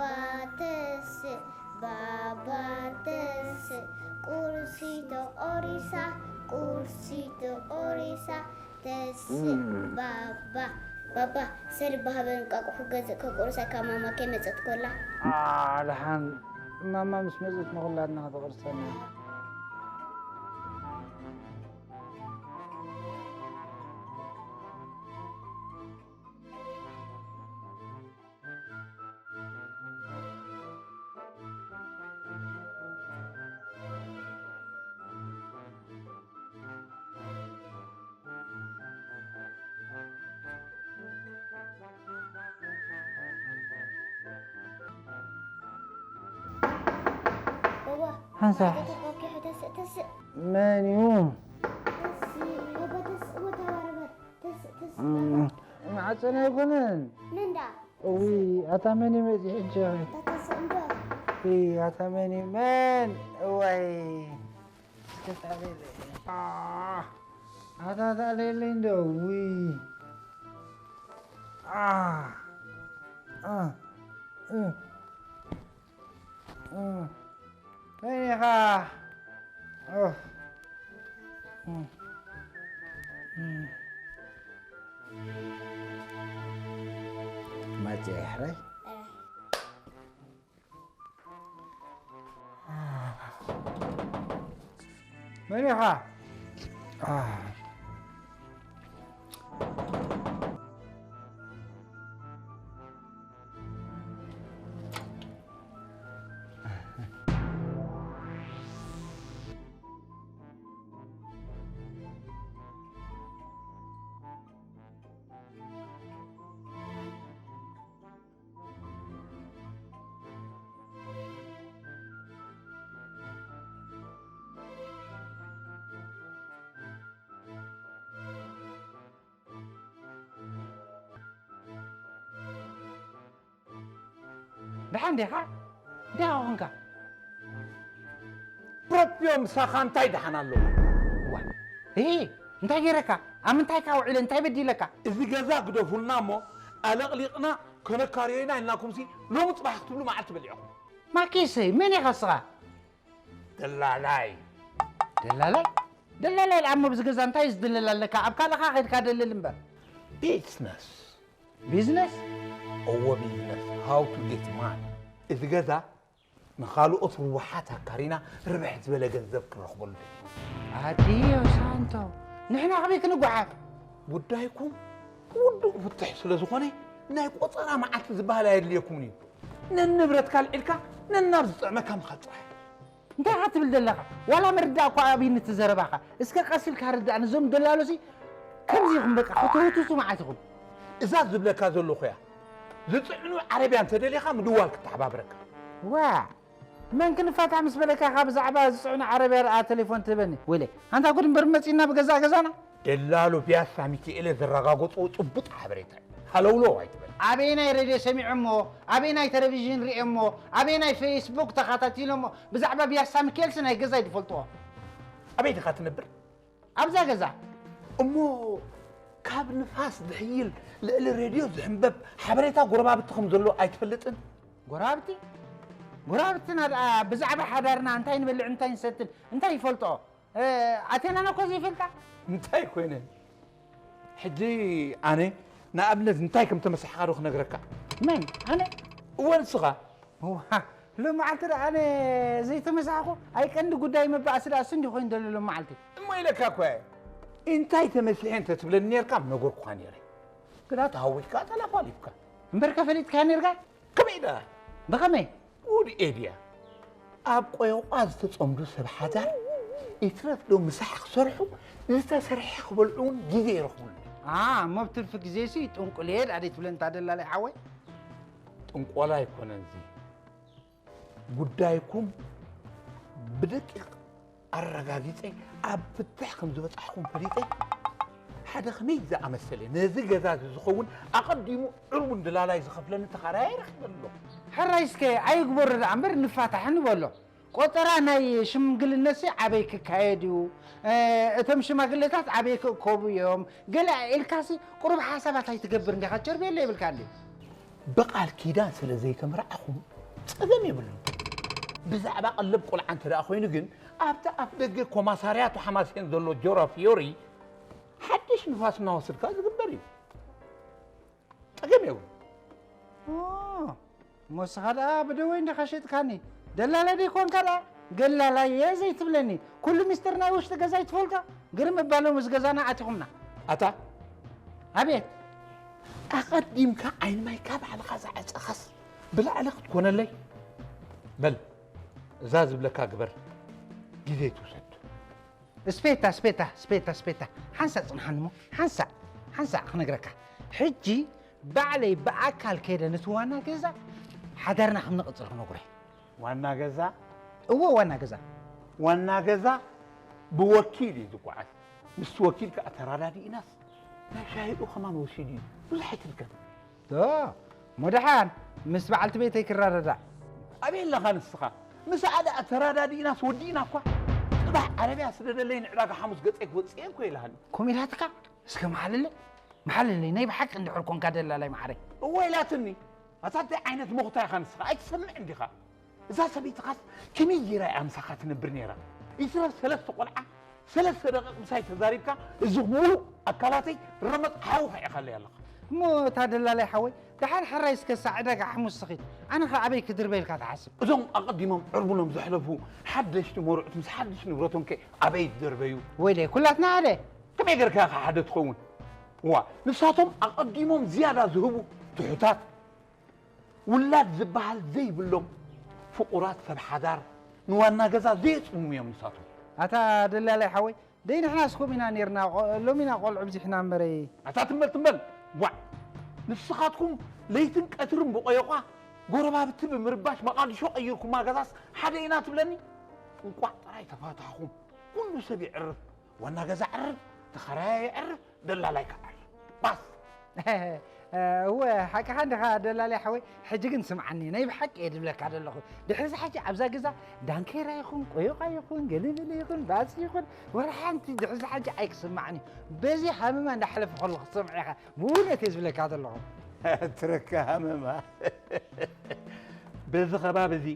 ተስእ፣ ባባ ተስእ፣ ቁርሲ ተቆሪሳ፣ ቁርሲ ተቆሪሳ፣ ተስእ እም። ባባ። ባባ፣ ሰልዲ ሃበኒ እንቃቁሖ ክገዝእ ከቁርሰካ ማማ ከይመጸት ኮላ። ኣ፣ ደሓን ማማ ምስ መጸት ንኹላትና ከተቁርሰና። ባባ፣ ሓንሳብ። ተሰእ፣ ተሰእ። መን እዩ? ተስእ፣ ባባ፣ ተስእ፣ ወተባረበር። ተስእ፣ ተስእ፣ እም፣ ባባ። ማዕፀን ኣይኮነን። ምን ዳ? እውይ፣ ኣታ መን እዩ መፂኡ ሕጂ? ኣታ ተስእ እንዶ። እይ፣ ኣታ መን እዩ? መን? እዋይ። እስከ ታለለ። ኣ፣ ኣታ ታለለ እንዶ። እውይ። ኣ፣ ኣ፣ እ፣ እ። መን ኢኻ? ኦህ። እም። እም። መጽየ ሕራይ? መን ኢኻ? ደሓን ዲኻ? እንታይ ኾንካ? ፕሮፕዮ ምሳኻ እንታይ ደሓን ኣለዎ? ዋ፣ እ፣ እንታይ ገይረካ? ኣብ ምንታይ ከ ውዒለ? እንታይ በዲለካ? እዚ ገዛ ግደፉልና እሞ፣ ኣለቕሊቕና ከነካርዮ ኢና ኢልናኩምሲ፣ ሎሚ ጽባሕ ክትብሉ መዓልቲ በሊዕኹም። ማኪሰይ፣ መን ኢኻ እስኻ? ደላላይ። ደላላይ? ደላላይ ደኣ እሞ፣ ብዚ ገዛ እንታይ ዝድለል ኣለካ? ኣብ ካልእኻ ኸይድካ ደልል እምበር። ቢዝነስ። ቢዝነስ? እወ፣ ቢዝነስ። How to get money። እዚ ገዛ ንኻልኦት ህወሓት ኣካሪና ርብሕ ዝበለ ገንዘብ ክንረኽበሉ። ኣድዮ ሳንቶ፣ ንሕና ኣበይ ክንጓዓዝ? ጉዳይኩም ውዱእ ፍትሕ ስለ ዝኾነ ናይ ቆጸራ መዓልቲ ዝበሃል ኣየድልየኩምን እዩ። ነንብረትካ ኣልዒልካ ነናብ ዝጥዕመካ ምኻድ ጥራሕ። እንታይ ኢኻ ትብል ዘለኻ? ዋላ ምርዳእ እኳ ኣብይኒ እቲ ዘረባኻ። እስከ ቀስ ኢልካ ርዳእ፣ ነዞም ደላሎሲ ከምዚ ኢኹም በቃ፣ ክትህውትቱ መዓት ኢኹም። እዛ ዝብለካ ዘለኹ እያ። ዝጽዕኑ ዓረብያ እንተደሊኻ ምድዋል ክተሓባብረካ። ዋ፣ መን ክንፋታሕ ምስ በለካ ኢኻ ብዛዕባ ዝጽዕኑ ዓረብያ ደኣ ቴሌፎን ትህበኒ? ወይለይ፣ ኣንታ ጉድ እምበር መጺእና ብገዛእ ገዛና። ደላሎ ፒያሳ ሚኪኤለ ዘረጋገጽዎ ጭቡጥ ሓበሬታ እዩ። ሃለውለው ኣይትበል። ኣበየናይ ሬድዮ ሰሚዖሞ? ኣበየናይ ቴሌቪዥን ሪኦሞ? ኣበየናይ ፌስቡክ ተኸታቲሎሞ? ብዛዕባ ፒያሳ ሚኪኤልሲ ናይ ገዛይ ዝፈልጥዎ። ኣበይ ዲኻ ትነብር? ኣብዛ ገዛ። እሞ ካብ ንፋስ ዝሕይል ልዕሊ ሬድዮ ዝሕንበብ ሓበሬታ ጎረባብቲ ከም ዘሎ ኣይትፈልጥን? ጎረባብቲ? ጎረባብትና ደኣ ብዛዕባ ሓዳርና እንታይ ንበልዕ እንታይ ንሰትን እንታይ ይፈልጦ? ኣቴናና እኮ ዘይፈልጣ። እንታይ ኮይነ? ሕጂ ኣነ ንኣብነት እንታይ ከም ተመሳሕኻ ዶ ክነግረካ? መን? ኣነ? እወ ንስኻ። ዋ፣ ሎም መዓልቲ ደኣ ኣነ ዘይተመሳሕኹ? ኣይ ቀንዲ ጉዳይ መባእሲ ደኣ እሱ እንዲ ኮይኑ ዘሎ ሎም መዓልቲ። እሞ ኢለካ እኮ እየ። እንታይ ተመሲሐ እንተ ትብለኒ ነርካ ምነገርኩኻ ነይረ። ግና ተሃዊኽካ ተላፋሊፍካ። እምበርከ ፈሊጥካዮ ነርካ? ከመይ ደኣ? ብኸመይ? ጉድ ኤድያ። ኣብ ቆይቋ ዝተጸምዱ ሰብ ሓዳር ይትረፍ ዶ ምሳሕ ክሰርሑ ዝተሰርሐ ክበልዑ እውን ግዜ ይረኽቡሉ። ኣ እሞ ኣብ ትርፊ ግዜሲ ጥንቁል እየ ደኣ ደይትብለኒ እታ ደላላይ ሓወይ? ጥንቆላ ኣይኮነን እዚ ጉዳይኩም ብደቂቕ ኣረጋጊጸ ኣብ ፍትሕ ከም ዝበጻሕኩም ፈሊጠ ሓደ ከመይ ዝኣመሰለ ነዚ ገዛ እዚ ዝኸውን ኣቐዲሙ ዕርቡን ደላላይ ዝኸፍለኒ ተኻራያይ ረኺበ ኣለኹ። ሕራይ እስከ ኣይግበሮ ደኣ እምበር ንፋታሕ ንበሎ። ቆጸራ ናይ ሽምግልነትሲ ኣበይ ክካየድ እዩ? እቶም ሽማግለታት ኣበይ ክእከቡ እዮም? ገለ ኢልካሲ ቁሩብ ሓሳባት ኣይትገብር እንዲኻ ቸርቤሎ ይብልካ እንድዩ። ብቓል ኪዳን ስለ ዘይተመርዓኹም ጸገም የብሉን። ብዛዕባ ቀለብ ቆልዓ እንተ ደኣ ኮይኑ ግን ኣብቲ ኣፍ ደገ ኮማሳርያቱ ሓማሴን ዘሎ ጆራ ፊዮሪ ሓድሽ ንፋስ እናወሰድካ ዝግበር እዩ። ጸገም የብሉን። ሞስኻ ደኣ ብደወይ እንዲኻ ሸጥካኒ። ደላላ ደይኮንካ ደኣ ገላላየ ዘይትብለኒ። ኩሉ ሚስጥር ናይ ውሽጢ ገዛይ ትፈልጦ። ግርም እባ ሎምስ ገዛና ኣቲኹምና። ኣታ ኣቤት። ኣቐዲምካ ዓይኒ ማይ ካብ ባዕልኻ ዝዓጸኻስ ብላዕሊ ክትኮነለይ። በል እዛ ዝብለካ ግበር። ግዜ ትውሰድ። ስፔታ ስፔታ ስፔታ ስፔታ ሓንሳእ ጽንሓኒ እሞ ሓንሳእ ሓንሳእ ክነግረካ። ሕጂ ባዕለይ ብኣካል ከይደ ነቲ ዋና ገዛ ሓዳርና ከም ንቕጽል ክነግሮ እየ። ዋና ገዛ? እወ ዋና ገዛ። ዋና ገዛ ብወኪል እዩ ዝጓዓዝ። ምስ ወኪል ከኣ ተራዳዲእናስ ናይ ሻሂኡ ከማን ወሲዱ እዩ። ብዙሕ ኣይትድከም። ዶ እሞ ደሓን ምስ በዓልቲ ቤተይ ክረዳዳእ። ኣበይ ኣለኻ ንስኻ? ምስኣ ደኣ ተራዳዲእናስ ወዲእና እኳ። ጽባሕ ዓረብያ ስደደለይ ንዕዳጋ ሓሙስ ገጸይ ክወጽእ እየ እኮ ኢላኒ። ከምኡ ኢላትካ? እስከ መሓልለይ መሓልለይ ናይ ብሓቂ እንድሕር ኮንካ ደላላይ መዓረይ። እወ ኢላትኒ። ኣታ እንታይ ዓይነት መኹታ ኢኻ ንስኻ? ኣይትሰምዕን ዲኻ? እዛ ሰበይትኻስ ከመይ ገይራ እያ ምሳኻ ትነብር ነይራ? ይትረፍ ሰለስተ ቆልዓ ሰለስተ ደቂቕ ምሳይ ተዛሪብካ እዚ ሙሉእ ኣካላተይ ረመጽ ሓዊ ከዒኻለይ ኣለኻ። እሞ እታ ደላላይ ሓወይ ደሓን ሕራይ እስከ ሳዕ ዕዳጋ ሓሙስ ስኺድ ኣነ ኸ ኣበይ ክድርበ ኢልካ ትሓስብ? እዞም ኣቐዲሞም ዕርቡኖም ዘሕለፉ ሓደሽቲ መርዑት ምስ ሓድሽ ንብረቶም ከ ኣበይ ይደርበዩ? ወይለይ ኩላትና ሓደ። ከመይ ገርካ ኢኻ ሓደ ትኸውን? እዋ ንሳቶም ኣቐዲሞም ዝያዳ ዝህቡ ትሑታት ውላድ ዝበሃል ዘይብሎም ፍቑራት ሰብ ሓዳር ንዋና ገዛ ዘየጽምሙ እዮም ንሳቶም። ኣታ ደላላይ ሓወይ ደይ ንሕናስ ከምኡ ኢና ኔርና ሎሚ ኢና ቆልዑ ኣብዚሕና እምበረይ። ኣታ ትም በል ትም በል ዋዕ ንስኻትኩም ለይትን ቀትርን ብቆየቋ ጎረባብቲ ብምርባሽ መቓድሾ ቀይርኩማ ገዛስ ሓደ ኢና ትብለኒ? እንቋዕ ጥራይ ተፋታሕኹም ኩሉ ሰብ ይዕርፍ ዋና ገዛ ዕርፍ ተኸራያይ ዕርፍ ደላላይ ከዓ ባስ እወ ሓቅኻ እንዲኻ ደላላይ ሓወይ። ሕጂ ግን ስምዓኒ ናይ ብሓቂ እየ ድብለካ ዘለኹ። ድሕሪ እዚ ሓጂ ኣብዛ ገዛ ዳንኬራ ይኹን ቆዮቓ ይኹን ገለመለ ይኹን ባሲ ይኹን ወላ ሓንቲ ድሕሪ እዚ ሓጂ ኣይክስምዓን እዩ። በዚ ሃመማ እንዳሓለፈ ከሎ ክትሰምዖ ኢኻ። ብእውነት እየ ዝብለካ ዘለኹ። ትረካ ሃመማ በዚ ከባቢ እዚ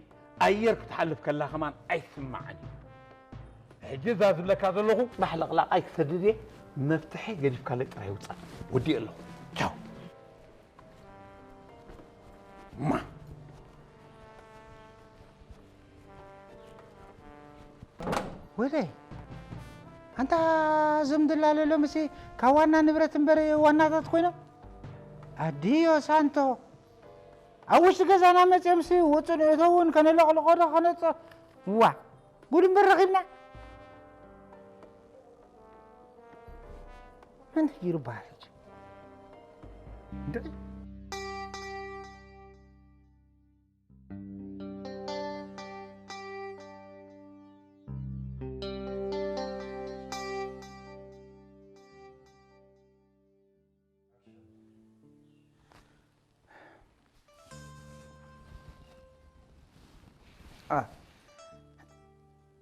ኣየር ክትሓልፍ ከላ ከማን ኣይስማዓን እዩ። ሕጂ እዛ ዝብለካ ዘለኹ ማሕለቕላቕ ኣይክሰድድ እየ። መፍትሐይ ገዲፍካለይ ጥራይ ውፃእ። ወዲእ ኣለኹ። ቻው። ማ ወደይ ኣንታ እዞም ድላለ ሎምሲ ካብ ዋና ንብረት እምበር ዋናታት ኮይኖም ኣድዮ ሳንቶ ኣብ ውሽጢ ገዛና መፅኦምሲ ውፁ ንእተውን ከነለቕልቆ ዶ ከነፆ ዋ ጉድ እምበር ረኺብና መን ተጊሩ በሃል ሕጂ እንድዒ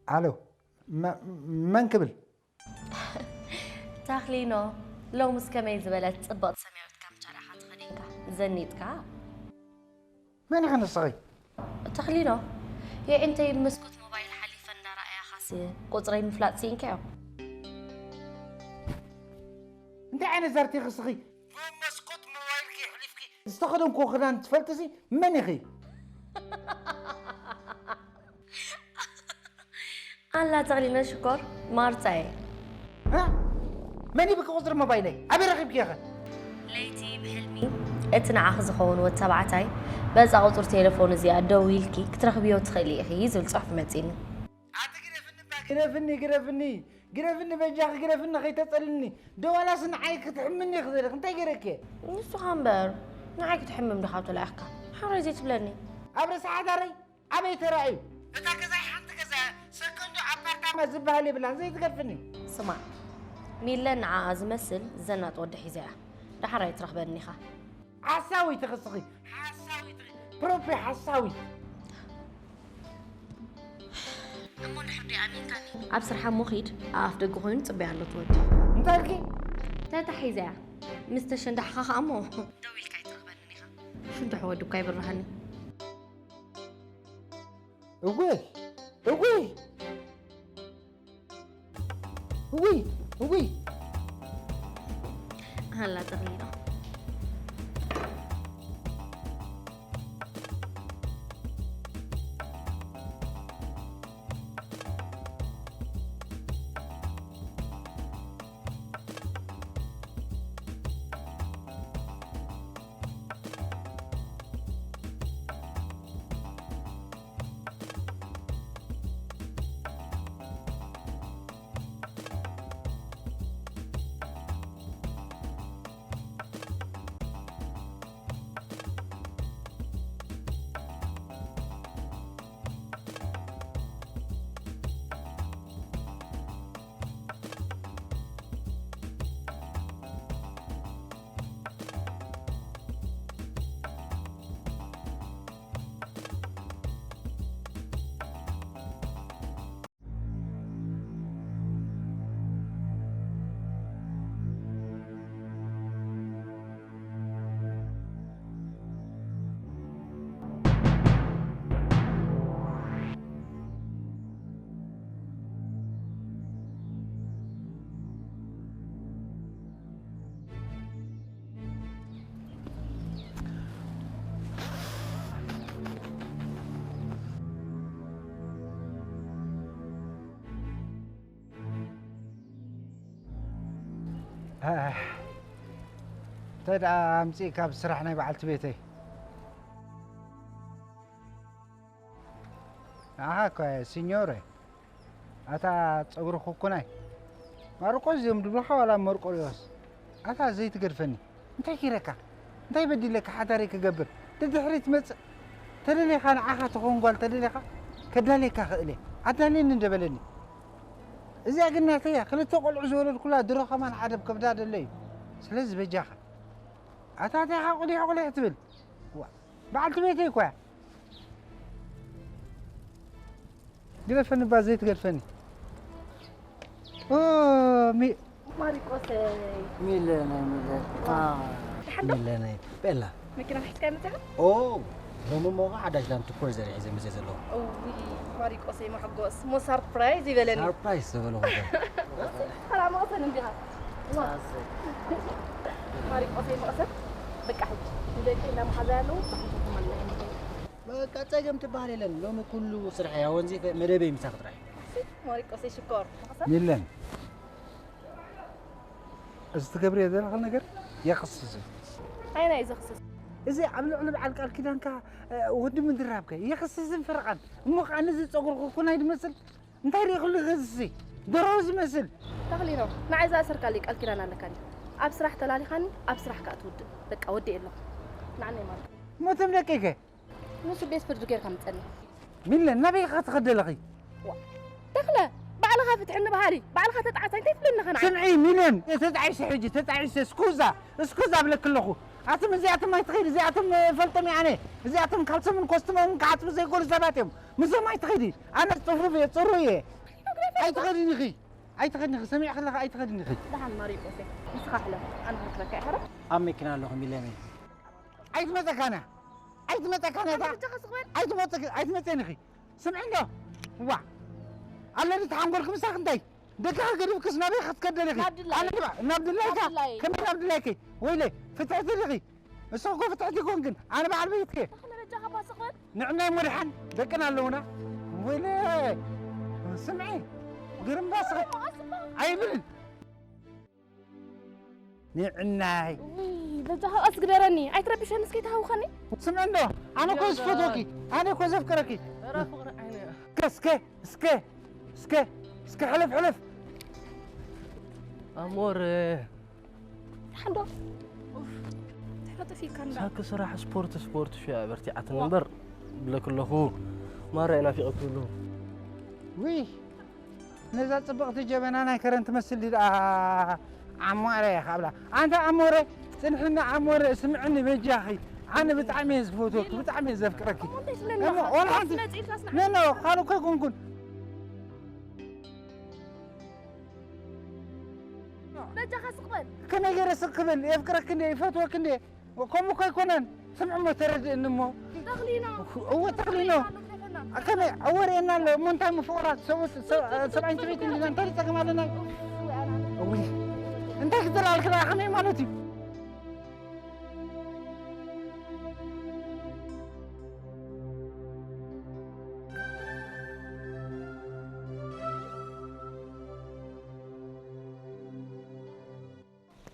ኣሎ መን ክብል ታኽሊኖ ሎምስ ከመይ ዝበለት ጽብቕቲ ሰማያዊት ካምቻ ደኣ ኢኻ ተኸዲንካ ዘኒጥካ መን ኢኺ ንስኺ? ታኽሊኖ የዒንተይ ብመስኮት ሞባይል ሓሊፈ እንዳረኣያኻስ ቁፅረይ ምፍላጥ ስኢንካዮ? እንታይ ዓይነት ዛርቲ ክስኺ? ብመስኮት ሞባይልኪ ኣሕሊፍኪ ዝተኸደንክዎ ክዳን ትፈልጥሲ መን ኢኺ? ኣላ ተኽሊና ሽኮር ማርታ እየ። እ? መን ይብኪ ቁፅሪ ሞባይለይ? ኣበይ ረኺብኪ ኢኸ? ለይቲ ብሕልሚ እቲ ንዓኺ ዝኸውን ወዲ ተባዕታይ በዛ ቁፅሪ ቴሌፎን እዚኣ ደዊልኪ ክትረኽብዮ ትኽእሊ ኢኺ ዝብል ፅሑፍ መፂኒ። ኣቲ ግደፍኒ እባ፣ ግደፍኒ፣ ግደፍኒ፣ ግደፍኒ በጃኺ፣ ግደፍኒ፣ ከይተፀልልኒ። ዶ ዋላስ ንዓይ ክትሕምኒ ኢኺ ዘለኺ? እንታይ ገይረኪ? ንስኻ እምበር ንዓይ ክትሕምም ዲኻ ተላኢኽካ? ሓራይ ዘይትብለኒ። ኣብ ርእሲ ሓዳረይ ኣበይ ተራእዩ? እታ ገዛይ ሓንቲ ገዛ እያ። ሰከንዶ ኣፓርታማ ዝበሃል የብላን፣ ዘይትገድፍኒ። ስማዕ፣ ሚለ ንዓኣ ዝመስል ዘናጥ ወዲ ሒዛ እያ። ደሓር ኣይትረኽበኒ ኢኻ። ሓሳዊት ኢኺ እስኺ፣ ሓሳዊት ኢኺ። ፕሮፔ ሓሳዊት። እሞ እንድሕር ደኣ ኣሚንካኒ፣ ኣብ ስርሓ እሞ ኺድ፣ ኣፍ ደገ ኮይኑ ጽበያ ኣሎ እቲ ወዲ። እንታይ ኢልኪ? ተታሒዛ እያ። ምስ ተሸንዳሕኻ ኸኣ እሞ ደው ኢልካ ኣይትረኽበንን ኢኻ። ሽንዳሕ ወዲ እኳ ይብርሃኒ። እውይ! እውይ! እውይ! እውይ! ሃላ ተኽሊሎ። ኣህ፣ እንታይ ደኣ ኣምጺእካ ኣብ ስራሕ ናይ በዓልቲ ቤተይ? ንዓኻ እኮ እየ፣ ሲኞረ። ኣታ ጸጉሪ ኩኩናይ። ማርቆስ እዮም ድብሉኻ ዋላ መርቆሪዎስ? ኣታ ዘይትገድፈኒ። እንታይ ገይረካ? እንታይ በዲለካ ሓዳረይ ክገብር? ድድሕሪት መጽእ። ተደሊኻ ንዓኻ ትኸውን ጓል ተደሊኻ ከዳልየካ ክእል እየ። ኣዳልየኒ እንደ በለኒ። እዚኣ ግን ናተይ እያ። ክልተ ቆልዑ ዝወለድኩላ ድሮ ከማን ሓደ ኣብ ከብዳ ደሎ እዩ። ስለዚ በጃኻ። ኣታ እንታይ ኢኻ ቁሊሕ ቁሊሕ ትብል? ዋ፣ በዓልቲ ቤተይ እኮ እያ። ግደፈኒ እባ ዘይትገድፈኒ። ኦ፣ ሚ-፣ ማሪቆሰይ። ሚለናይ፣ ሚለ-፣ ዋ። አ፣ ደሓን ዶ? ሚለናይ፣ ቤላ። መኪና ሒዝካ መጺኻ? ኦ፣ ሎሚ እሞ ኸዓ ሓዳሽ ላንድ ክሩዘር ሒዘ መጺአ ዘለኹ። እውይ፣ ማሪቆሰይ መሐጎስ። እሞ ሳርፕራይዝ ይበለኒ። ሳርፕራይዝ ተበልኹ። ሰላም መቕሰን እንዲኻ? ዋ። ኣሰይ። ማሪቆሰይ መቕሰን። በቃ ሕጂ ንደቂ እንዳመሓዛ ያለው ብሓንቲ ትማል። በቃ ጸገም ትበሃል የለን። ሎሚ ኩሉ ስራሕ እያ ወንዚፈ መደበይ ምሳኺ ጥራሕ። ማሪቆሰይ ሽኮር። ሚለን፣ እዚ ትገብርዮ ዘለኺ ነገር የኽስስ እዩ። ኣይና እዩ ዘኽስስ። እዚ ኣብ ልዕሊ በዓል ቃል ኪዳንካ፣ እ፣ ወዲ ምድራብከ የኽስስን ፈረቓን። እሞ ኸዓ ነዚ ጸጉርኺ ኩናይ ዝመስል እንታይ ሪእኽሉ እዚ ደርሆ ዝመስል? ተኽሊኖ፣ ንዓይ ዝኣሰርካለይ ቃል ኪዳን ኣለካኒ። ኣብ ስራሕ ተላሊኻኒ፣ ኣብ ስራሕ ከኣ ትውድእ። በቃ ወዲኤ ኣለኹ። ንዓነይ ማለት። እሞ እቶም ደቀይከ? ንሱ ቤት ፍርዲ ጌርካ ምጸኒ። ሚለን፣ ናበይ ኢኻ ትኸዲ ኣለኺ? ዋ፣ ተኽለ፣ ባዕልኻ ፍትሕኒ በሃሊ፣ ባዕልኻ ተጣዓሳይ፣ እንታይ ትብለኒ ኸ ንዓይ? ስምዒ ሚለን፣ ተጣዒሰ ሕጂ፣ ተጣዒሰ፣ ስኩዛ፣ ስኩዛ እብለኪ ኣለኹ። ኣትም እዚኣቶም ኣይትኸይድ፣ እዚኣቶም ፈልጦም እየ ኣነ። እዚኣቶም ካልሶምን ኮስትሞምን ክሓጽቡ ዘይክእሉ ሰባት እዮም። ምስኦም ኣይትኸይዲ። ኣነ ጽፉፍ እየ፣ ጽሩይ እየ። ኣይትኸድኒ ኢኺ። ኣይትኸድኒ ኢኺ። ሰሚዕኺ ኣለኺ፣ ኣይትኸድኒ ኢኺ። ደሓን ማሪቆሰይ፣ ንስኻ ሕለፍ። ኣነ ክረክበካ እየ፣ ሕረፍ። ኣብ መኪና ኣለኹ ሚለኒ። ኣይትመጸካን እያ። ኣይትመጸካን እያ። ኣነ ብጃኻ ስቕ በል። ኣይትመጸክ-፣ ኣይትመጸን ኢኺ። ስምዒ እንዶ፣ ዋ ኣለኒ ተሓንጎልክ ምሳኽ እንታይ ደቅኻ ገዲፍክስ ናበይ ክትከደልኺ? ናብ ድላይ። ኣነ ድባ ናብ ድላይካ ናብድላይ። ከመይ ናብ ድላይኪ? ወይለ ፍትሕቲ ዲኺ? እሱ እኮ ፍትሕቲ ይኮንክን ኣነ በዓል ቤትኪ። ንዕናይ መድሓን ደቅና ኣለውና። ወይለ ስምዒ ግርምባስኺ ኣይብልን። ንዕናይ ውይ በጃኻ ቀስ ግበረኒ። ኣይትረብሸኒ እስከ ይትሃውኸኒ። ስምዒ እንዶ ኣነ እኮ ዝፈትወኪ ኣነ እኮ ዘፍቅረኪ። ኧረ ፍቕሪ ዓይነ እስከ እስከ እስከ እስከ ሕለፍ ሕለፍ። ኣሞር ሓንዶ ተሕለጥፊካ እንዳ ሳክ ስራሕ ስፖርት ስፖርት ሽያ በርቲዓትን እምበር ብለክ ኣለኹ። ማራ ኢና ፊቐት ኣለኹ። ውይ ነዛ ጽብቕቲ ጀበና ናይ ከረን ትመስል ድኣ ዓማረ ኢኻ ኣብላ። ኣንታ ኣሞረ ጽንሕና ኣሞረ ስምዕኒ በጃኺ። ኣነ ብጣዕሚ እየ ዝፈትወኪ ብጣዕሚ እየ ዘፍቅረኪ። እሞ እንታይ ትብለኒ እሞ ኢኻ? ወላ ሓንቲ መፂ ኢልካ ስምዐኒ። ኖ ኖ ካልእ እኮ ኣይኮንኩን። በጃኻ ስቕ በል። ከመይ ገይረ ስቕ ክብል የፍቅረኪ እንደ ይፈትወኪ እንደ ከምኡ እኮ ኣይኮነን። ስምዕሞ ተረድእኒ እሞ። ተኽሊና። እወ ተኽሊኖ። ተኽሊና፣ ንግደፈና። ከመይ እወ ርእየና ኣሎ እሞ እንታይ ምፍቑራት ሰብኣይን ሰበይትን እንዲና እንታይ ጸገም ኣለና? እውይ እንታይ ክትዘላልክና ከመይ ማለት እዩ?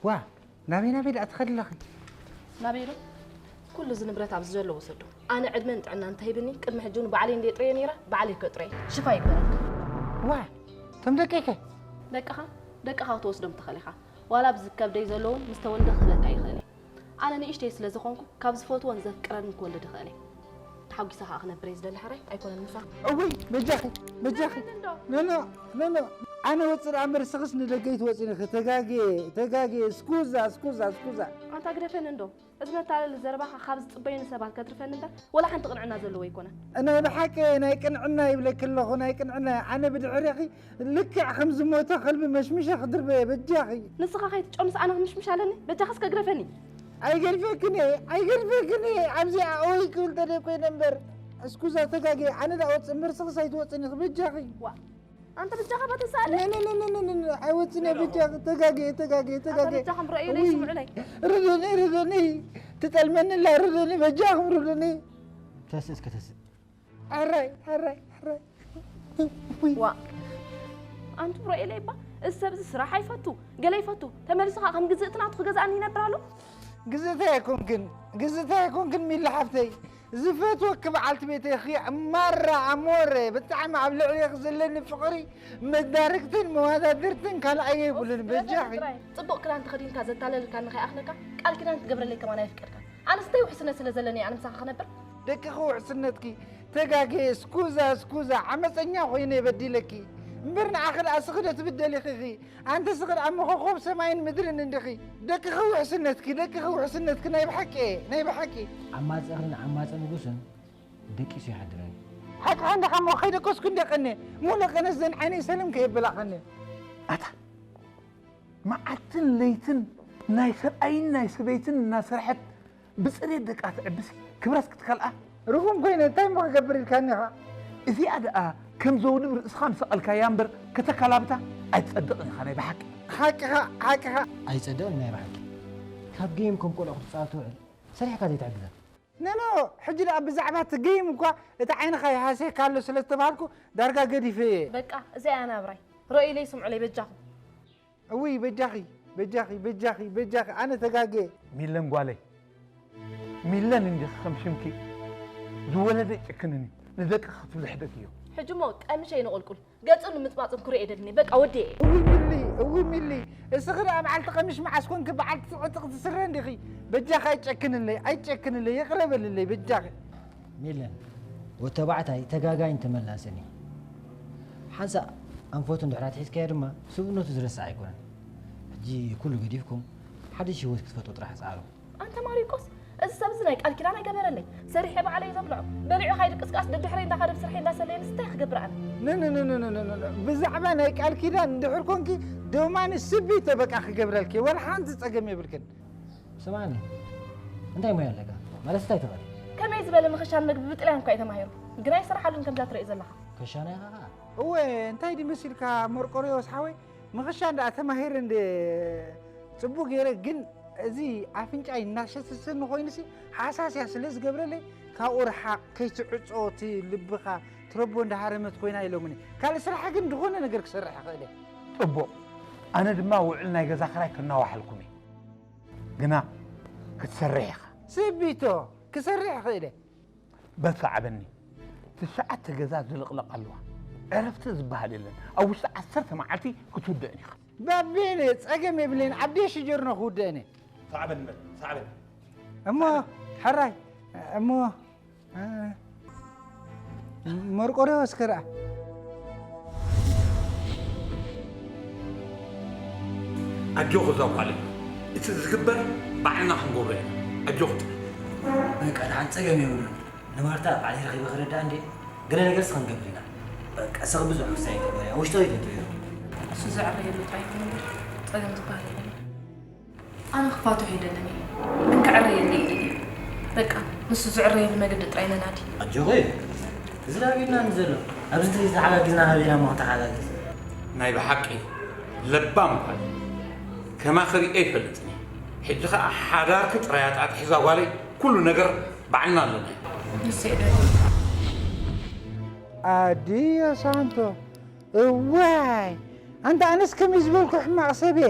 ዋ ናበይ ናበይ ደኣ ትኸዲ ኣለኺ? ናበይ ዶ? ኩሉ እዚ ንብረት ኣብዚ ዘሎ ወሰዶ። ኣነ ዕድመን ጥዕናን እንተሂብኒ ቅድሚ ሕጂ እውን ባዕለይ እንድየ ጥረየ ነይረ፣ ባዕለይ ከጥረየ። ሽፋ ይግበረልካ። ዋ እቶም ደቀይከ? ደቅኻ ደቅኻ ክትወስዶም ትኽእል ኢኻ። ዋላ ኣብዚ ከብደይ ዘለውን ምስ ተወልደ ክህበካ ይኽእል እየ። ኣነ ንእሽተይ ስለ ዝኾንኩ ካብ ዝፈትዎን ዘፍቅረንን ክወልድ ይኽእል እየ። ተሓጒሰ ኸኣ ክነብር እየ ዝደሊ ሕራይ ኣይኮነን ምሳኻ። እውይ በጃኺ በጃኺ። ኖ ኖ ኖ ኖ ኣነ ወፅእ ደኣ እምበር ንስኽስ ንደገ ኣይትወፅን ኢኺ። ተጋግየ ተጋግየ እስኩዛ እስኩዛ እስኩዛ። ኣንታ ግደፈኒ እንዶ እዚ መታለሊ ዘረባኻ ካብ ዝፅበዩኒ ሰባት ከትርፈኒ እምበር ወላ ሓንቲ ቅንዕና ዘለዎ ኣይኮነን። ናይ ብሓቂ ናይ ቅንዕና ይብለኪ ኣለኹ ናይ ቅንዕና ኣነ ብድሕሬኺ ልክዕ ከም ዝሞተ ከልቢ መሽሚሸ ክድርበየ በጃኺ። ንስኻ ከይትጨምስ ኣነ ክምሽምሽ ኣለኒ? በጃኻ እስከ ግረፈኒ። ኣይገድፈክን እየ ኣይገድፈክን እየ ኣብዚኣ ኦይ ክብል ተደይ ኮይነ እምበር እስኩዛ ተጋግየ ኣነ ዳ ወፅእ እምበር ስኽስ ኣይትወፅን ኢኺ በጃኺ። ዋ ኣንተ በጃኻ ባ ተሳለ። ነነነነነነ ኣይወፅን እየ በጃኺ ተጋግየ ተጋግየ ኣንተ ተጋግየ። በጃኻ ምረእዩ ለይ ስምዑ ለይ። ርዱኒ ርዱኒ ትጠልመኒ ኣላ ርዱኒ በጃኹም ርዱኒ። ተስእ እስከ ተስእ። ኣራይ ኣራይ ኣራይ። ዋ ኣንቱ ሮኤለይ እባ እዚ ሰብ እዚ ስራሕ ኣይፈቱ ገለ ይፈቱ ተመሊሱ ከዓ ከም ግዝእቲ ናቱ ክገዝኣኒ ይነብር ኣሎ። ግዝእተይ ኣይኮንክን ግዝእተይ ኣይኮንክን ሚሊ ሓፍተይ ዝፈትወኪ በዓልቲ ቤተይ ኺ ማራ ኣሞረ ብጣዕሚ ኣብ ልዕሌኺ ዘለኒ ፍቕሪ መዳርግትን መዋዳድርትን ካልኣይ የብሉን በጃኺ። ጥቡቕ ክዳን ተኸዲንካ ዘታለልካ ንኸይኣኽለካ ቃል ኪዳን ትገብረለይ ከማን ኣይፍቀድካን። ኣነስ እንታይ ውሕስነት ስለ ዘለኒ ኣነ ምሳኻ ክነብር? ደቅኺ ውሕስነትኪ ተጋግየ ስኩዛ ስኩዛ ዓመፀኛ ኮይነ በዲለኪ እምበር ንዓኺ ደኣ ስኺ ዶ ትብደሊ ኢኺ? ኣንቲ ስኺ ደኣ እሞ ኮኾብ ሰማይን ምድርን እንዲኺ። ደቅኺ ውሕስነትኪ ደቅኺ ውሕስነትኪ ናይ ብሓቂ እየ ናይ ብሓቂ። ዓማፂ እኽልን ዓማፂ ንጉስን ደቂሱ ይሓድረን። ሓቅኻ እንዲኻ እሞ ከይደቀስኩ እንደ ቀነ ሙሉ ቀነስ ዘን ዓይነይ ሰለም ከየበላኸኒ። ኣታ መዓልትን ለይትን ናይ ሰብኣይን ናይ ሰበይትን እናሰርሐት ብፅሬት ደቃ ትዕብስ ክብራስ ክትከልኣ። ርጉም ኮይነ እንታይ እሞ ክገብር ኢልካኒ ኢኻ? እዚኣ ደኣ ከም ዘውድብ ርእስኻ ምሰቐልካያ እምበር ከተካላብታ ኣይትጸድቕን ኢኻ ናይ ብሓቂ። ሓቅኻ ሓቅኻ። ኣይጸድቕን ናይ ብሓቂ። ካብ ገይም ከም ቆልዑ ክትጻወት ትውዕል ሰሪሕካ ዘይትዕግዛ። ነኖ ሕጂ ደኣ ብዛዕባ እቲ ገይም እኳ እቲ ዓይንኻ ይሃስየካ ኣሎ ስለ ዝተባሃልኩ ዳርጋ ገዲፈ እየ። በቃ እዚኣ እያ ናብራይ። ረእዩለይ ስምዑለይ በጃኹም። እውይ በጃኺ በጃኺ በጃኺ በጃኺ ኣነ ተጋግየ። ሚለን ጓለይ ሚለን እንዲኺ ከም ሽምኪ ዝወለደ ይጭክንን እዩ ንደቂ ክትብሊ ሕደግ እዩ። ሕጂ እሞ ቀምሸ ይነቐልቁል ገጹን ንምጽባጽን ክርእዮ የደልኒ በቃ ወዲኤ። እውይ ሚሊ እውይ ሚሊ እስኺ ደኣ በዓልቲ ቀምሽ መዓስ ኮንኪ በዓልቲ ጽቕጥቕቲ ስረ እንዲኺ በጃኺ ኣይጨክንለይ ኣይጨክንለይ ይቕረ በልለይ በጃኺ። ሚለን ወዲ ተባዕታይ ተጋጋይን ተመላስን እዩ። ሓንሳእ ኣንፈቱ እንድሕር ኣትሒዝካዮ ድማ ስብእነቱ ዝረስዕ ኣይኮነን። ሕጂ ኩሉ ገዲፍኩም ሓድሽ ህይወት ክትፈጥሩ ጥራሕ ጻዕሩ። ኣንተ ማሪቆስ እዚ ሰብ እዚ ናይ ቃል ኪዳን ኣይገበረለይ። ሰሪሐ ባዕለይ ዘብልዖ በሊዑ ካይዲ ቅስቃስ ደድሕረይ እንዳኻደ ብስርሐይ እንዳሰለየንስ እንታይ ክገብር ኣነ? ንንንንንንንን ብዛዕባ ናይ ቃል ኪዳን እንድሕር ኮንኪ ዶማኒ ስቢቶ በቃ ክገብረልኪ ወላ ሓንቲ ጸገም የብልክን። ስማኒ እንታይ ሞያ ኣለካ? ማለት እንታይ ትኽእል? ከመይ ዝበለ ምኽሻን ምግቢ ብጥልያን እኳ እዩ ተማሂሩ። ግን ኣይስርሓሉን ከምዛ ትርኢ ዘለኻ። ከሻና ኢኻ ኸዓ። እወ እንታይ ድዩ መሲልካ መርቆሪዎስ ሓወይ፣ ምኽሻ እንዳ ተማሂረ እንደ ጽቡቅ ገይረ፣ ግን እዚ ኣፍንጫይ እናሸስስኒ ኮይኑሲ ሓሳስያ ስለ ዝገብረለይ፣ ካብኡ ርሓቕ፣ ከይትዕጾ እቲ ልብኻ ትረቦ እንዳሃረመት ኮይና ኢሎምኒ። ካልእ ስራሕ ግን ዝኾነ ነገር ክሰርሕ ይኽእል እየ። ጽቡቕ። ኣነ ድማ ውዕል ናይ ገዛ ክራይ ከናዋሓልኩም እየ። ግና ክትሰርሕ ኢኻ። ስቢቶ፣ ክሰርሕ ይኽእል እየ። በል ሰዓበኒ። ትሽዓተ ገዛ ዝልቕለቕ ኣለዋ። ዕረፍቲ ዝበሃል የለን። ኣብ ውሽጢ ዓሰርተ መዓልቲ ክትውደእን ኢኻ። ባቤነ፣ ጸገም የብለይን። ዓዲ ሽጀርኖ ክውደእን እየ። ሰዓበኒ በል፣ ሰዓበኒ። እሞ፣ ሕራይ፣ እሞ፣ እ፣ መርቆሬዎስ ከ ደኣ? ኣጆኺ እዛ ጓለይ፣ እቲ ዝግበር ባዕልና ክንገብሮ ኢና። ኣጆኺ ጥራይ። በቃ ደሓን ጸገም የብሉን። ንማርታ ባዕለይ ረኺበ ክረድኣ እንዴ? ገለ ነገርስ ክንገብር ኢና። በቃ ንስኺ ብዙሕ ውሳኔ ኣይትግበሪ፣ ኣብ ውሽጢ ከይትእትዊ። እሱ ዘዕረየሉ ጥራይ ይኹን እምበር ጸገም ዝበሃል የለን። ኣነ ክፋትሖ ኣይደልን እየ፣ ግን ክዕረየለይ ኢለ እየ። በቃ ንሱ ዝዕረየሉ መገዲ ጥራይ ነናዲ። ኣጆኺ፣ እዚ ዶ ኣበየና ዘሎ? ኣብዚ እንተዘይተሓጋጊዝና ካበየና እሞ ክንተሓጋገዝ? ናይ ብሓቂ ለባም ጓል ከማኺ ሪኤ ኣይፈልጥን እየ። ሕጂ ኸኣ ሓዳርኪ ጥራይ ኣጣጢሒ እዛ ጓለይ፣ ኩሉ ነገር ባዕልና ኣለናዮ። ንሱ እየ ደልዮ። ኣድዮ ሳንቶ፣ እዋይ ኣንታ ኣነስ ከመይ ዝበልኩ ሕማቕ ሰብ እየ።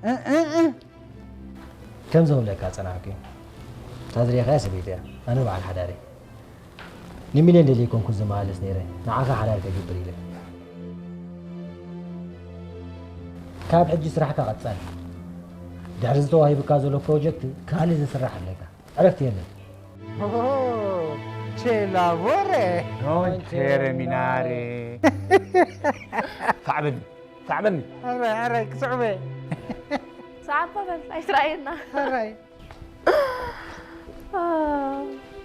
እ፣ እ፣ እ። ከምዚ ክብለካ ዝጸናሕኩ እዩ። እታ ዝርኣኻያ ሰበይቲ እያ። ኣነ በዓል ሓዳር እየ። ንሚልዮን ደልየ ኣይኮንኩን ዝመላለስ ነይረ፣ ንዓኻ ሓዳር ከግብር ኢለ። ካብ ሕጂ ስራሕካ ቀጸል። ድሕሪ እዚ ተዋሂቡካ ዘሎ ፕሮጀክት ካልእ ዝስራሕ ኣለካ። ዕረፍቲ የለን። ኦሆ፣ ቼላ ቮሬ። ዶን ቼሬ ሚናሬ። ሳዕበኒ፣ ሳዕበኒ። ሕራይ፣ ሕራይ፣ ክስዕበ። ሰዓባ በል፣ ኣይትረኣየና። ሕራይ።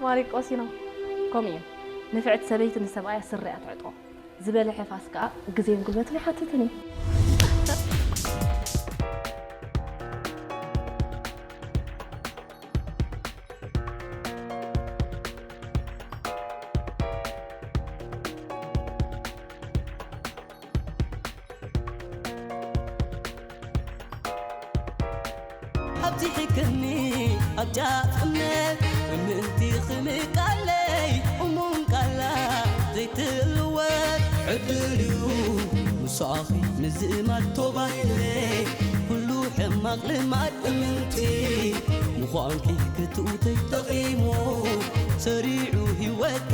ማሪቆሲኖ፣ ከምኡ እዩ። ንፍዕቲ ሰበይቲ ንሰብኣያ ስረ እያ ትዕጥቖ። ዝበልሐ ፋስ ከኣ ግዜን ጉልበትን ኣይሓትትን እዩ። ኣብዚሕክኒ ኣብ ጫፍ እምነት ምእንቲ ክምቃለይ እሙን ቃላ ዘይትልወጥ ዕድል እዩ ምሳኺ ምዝእማድ ቶባይለ ኩሉ ሕማቕ ልማድ እምንቲ ምዃንኪ ክትውተይ ጠቒሙ ሰሪዑ ህይወት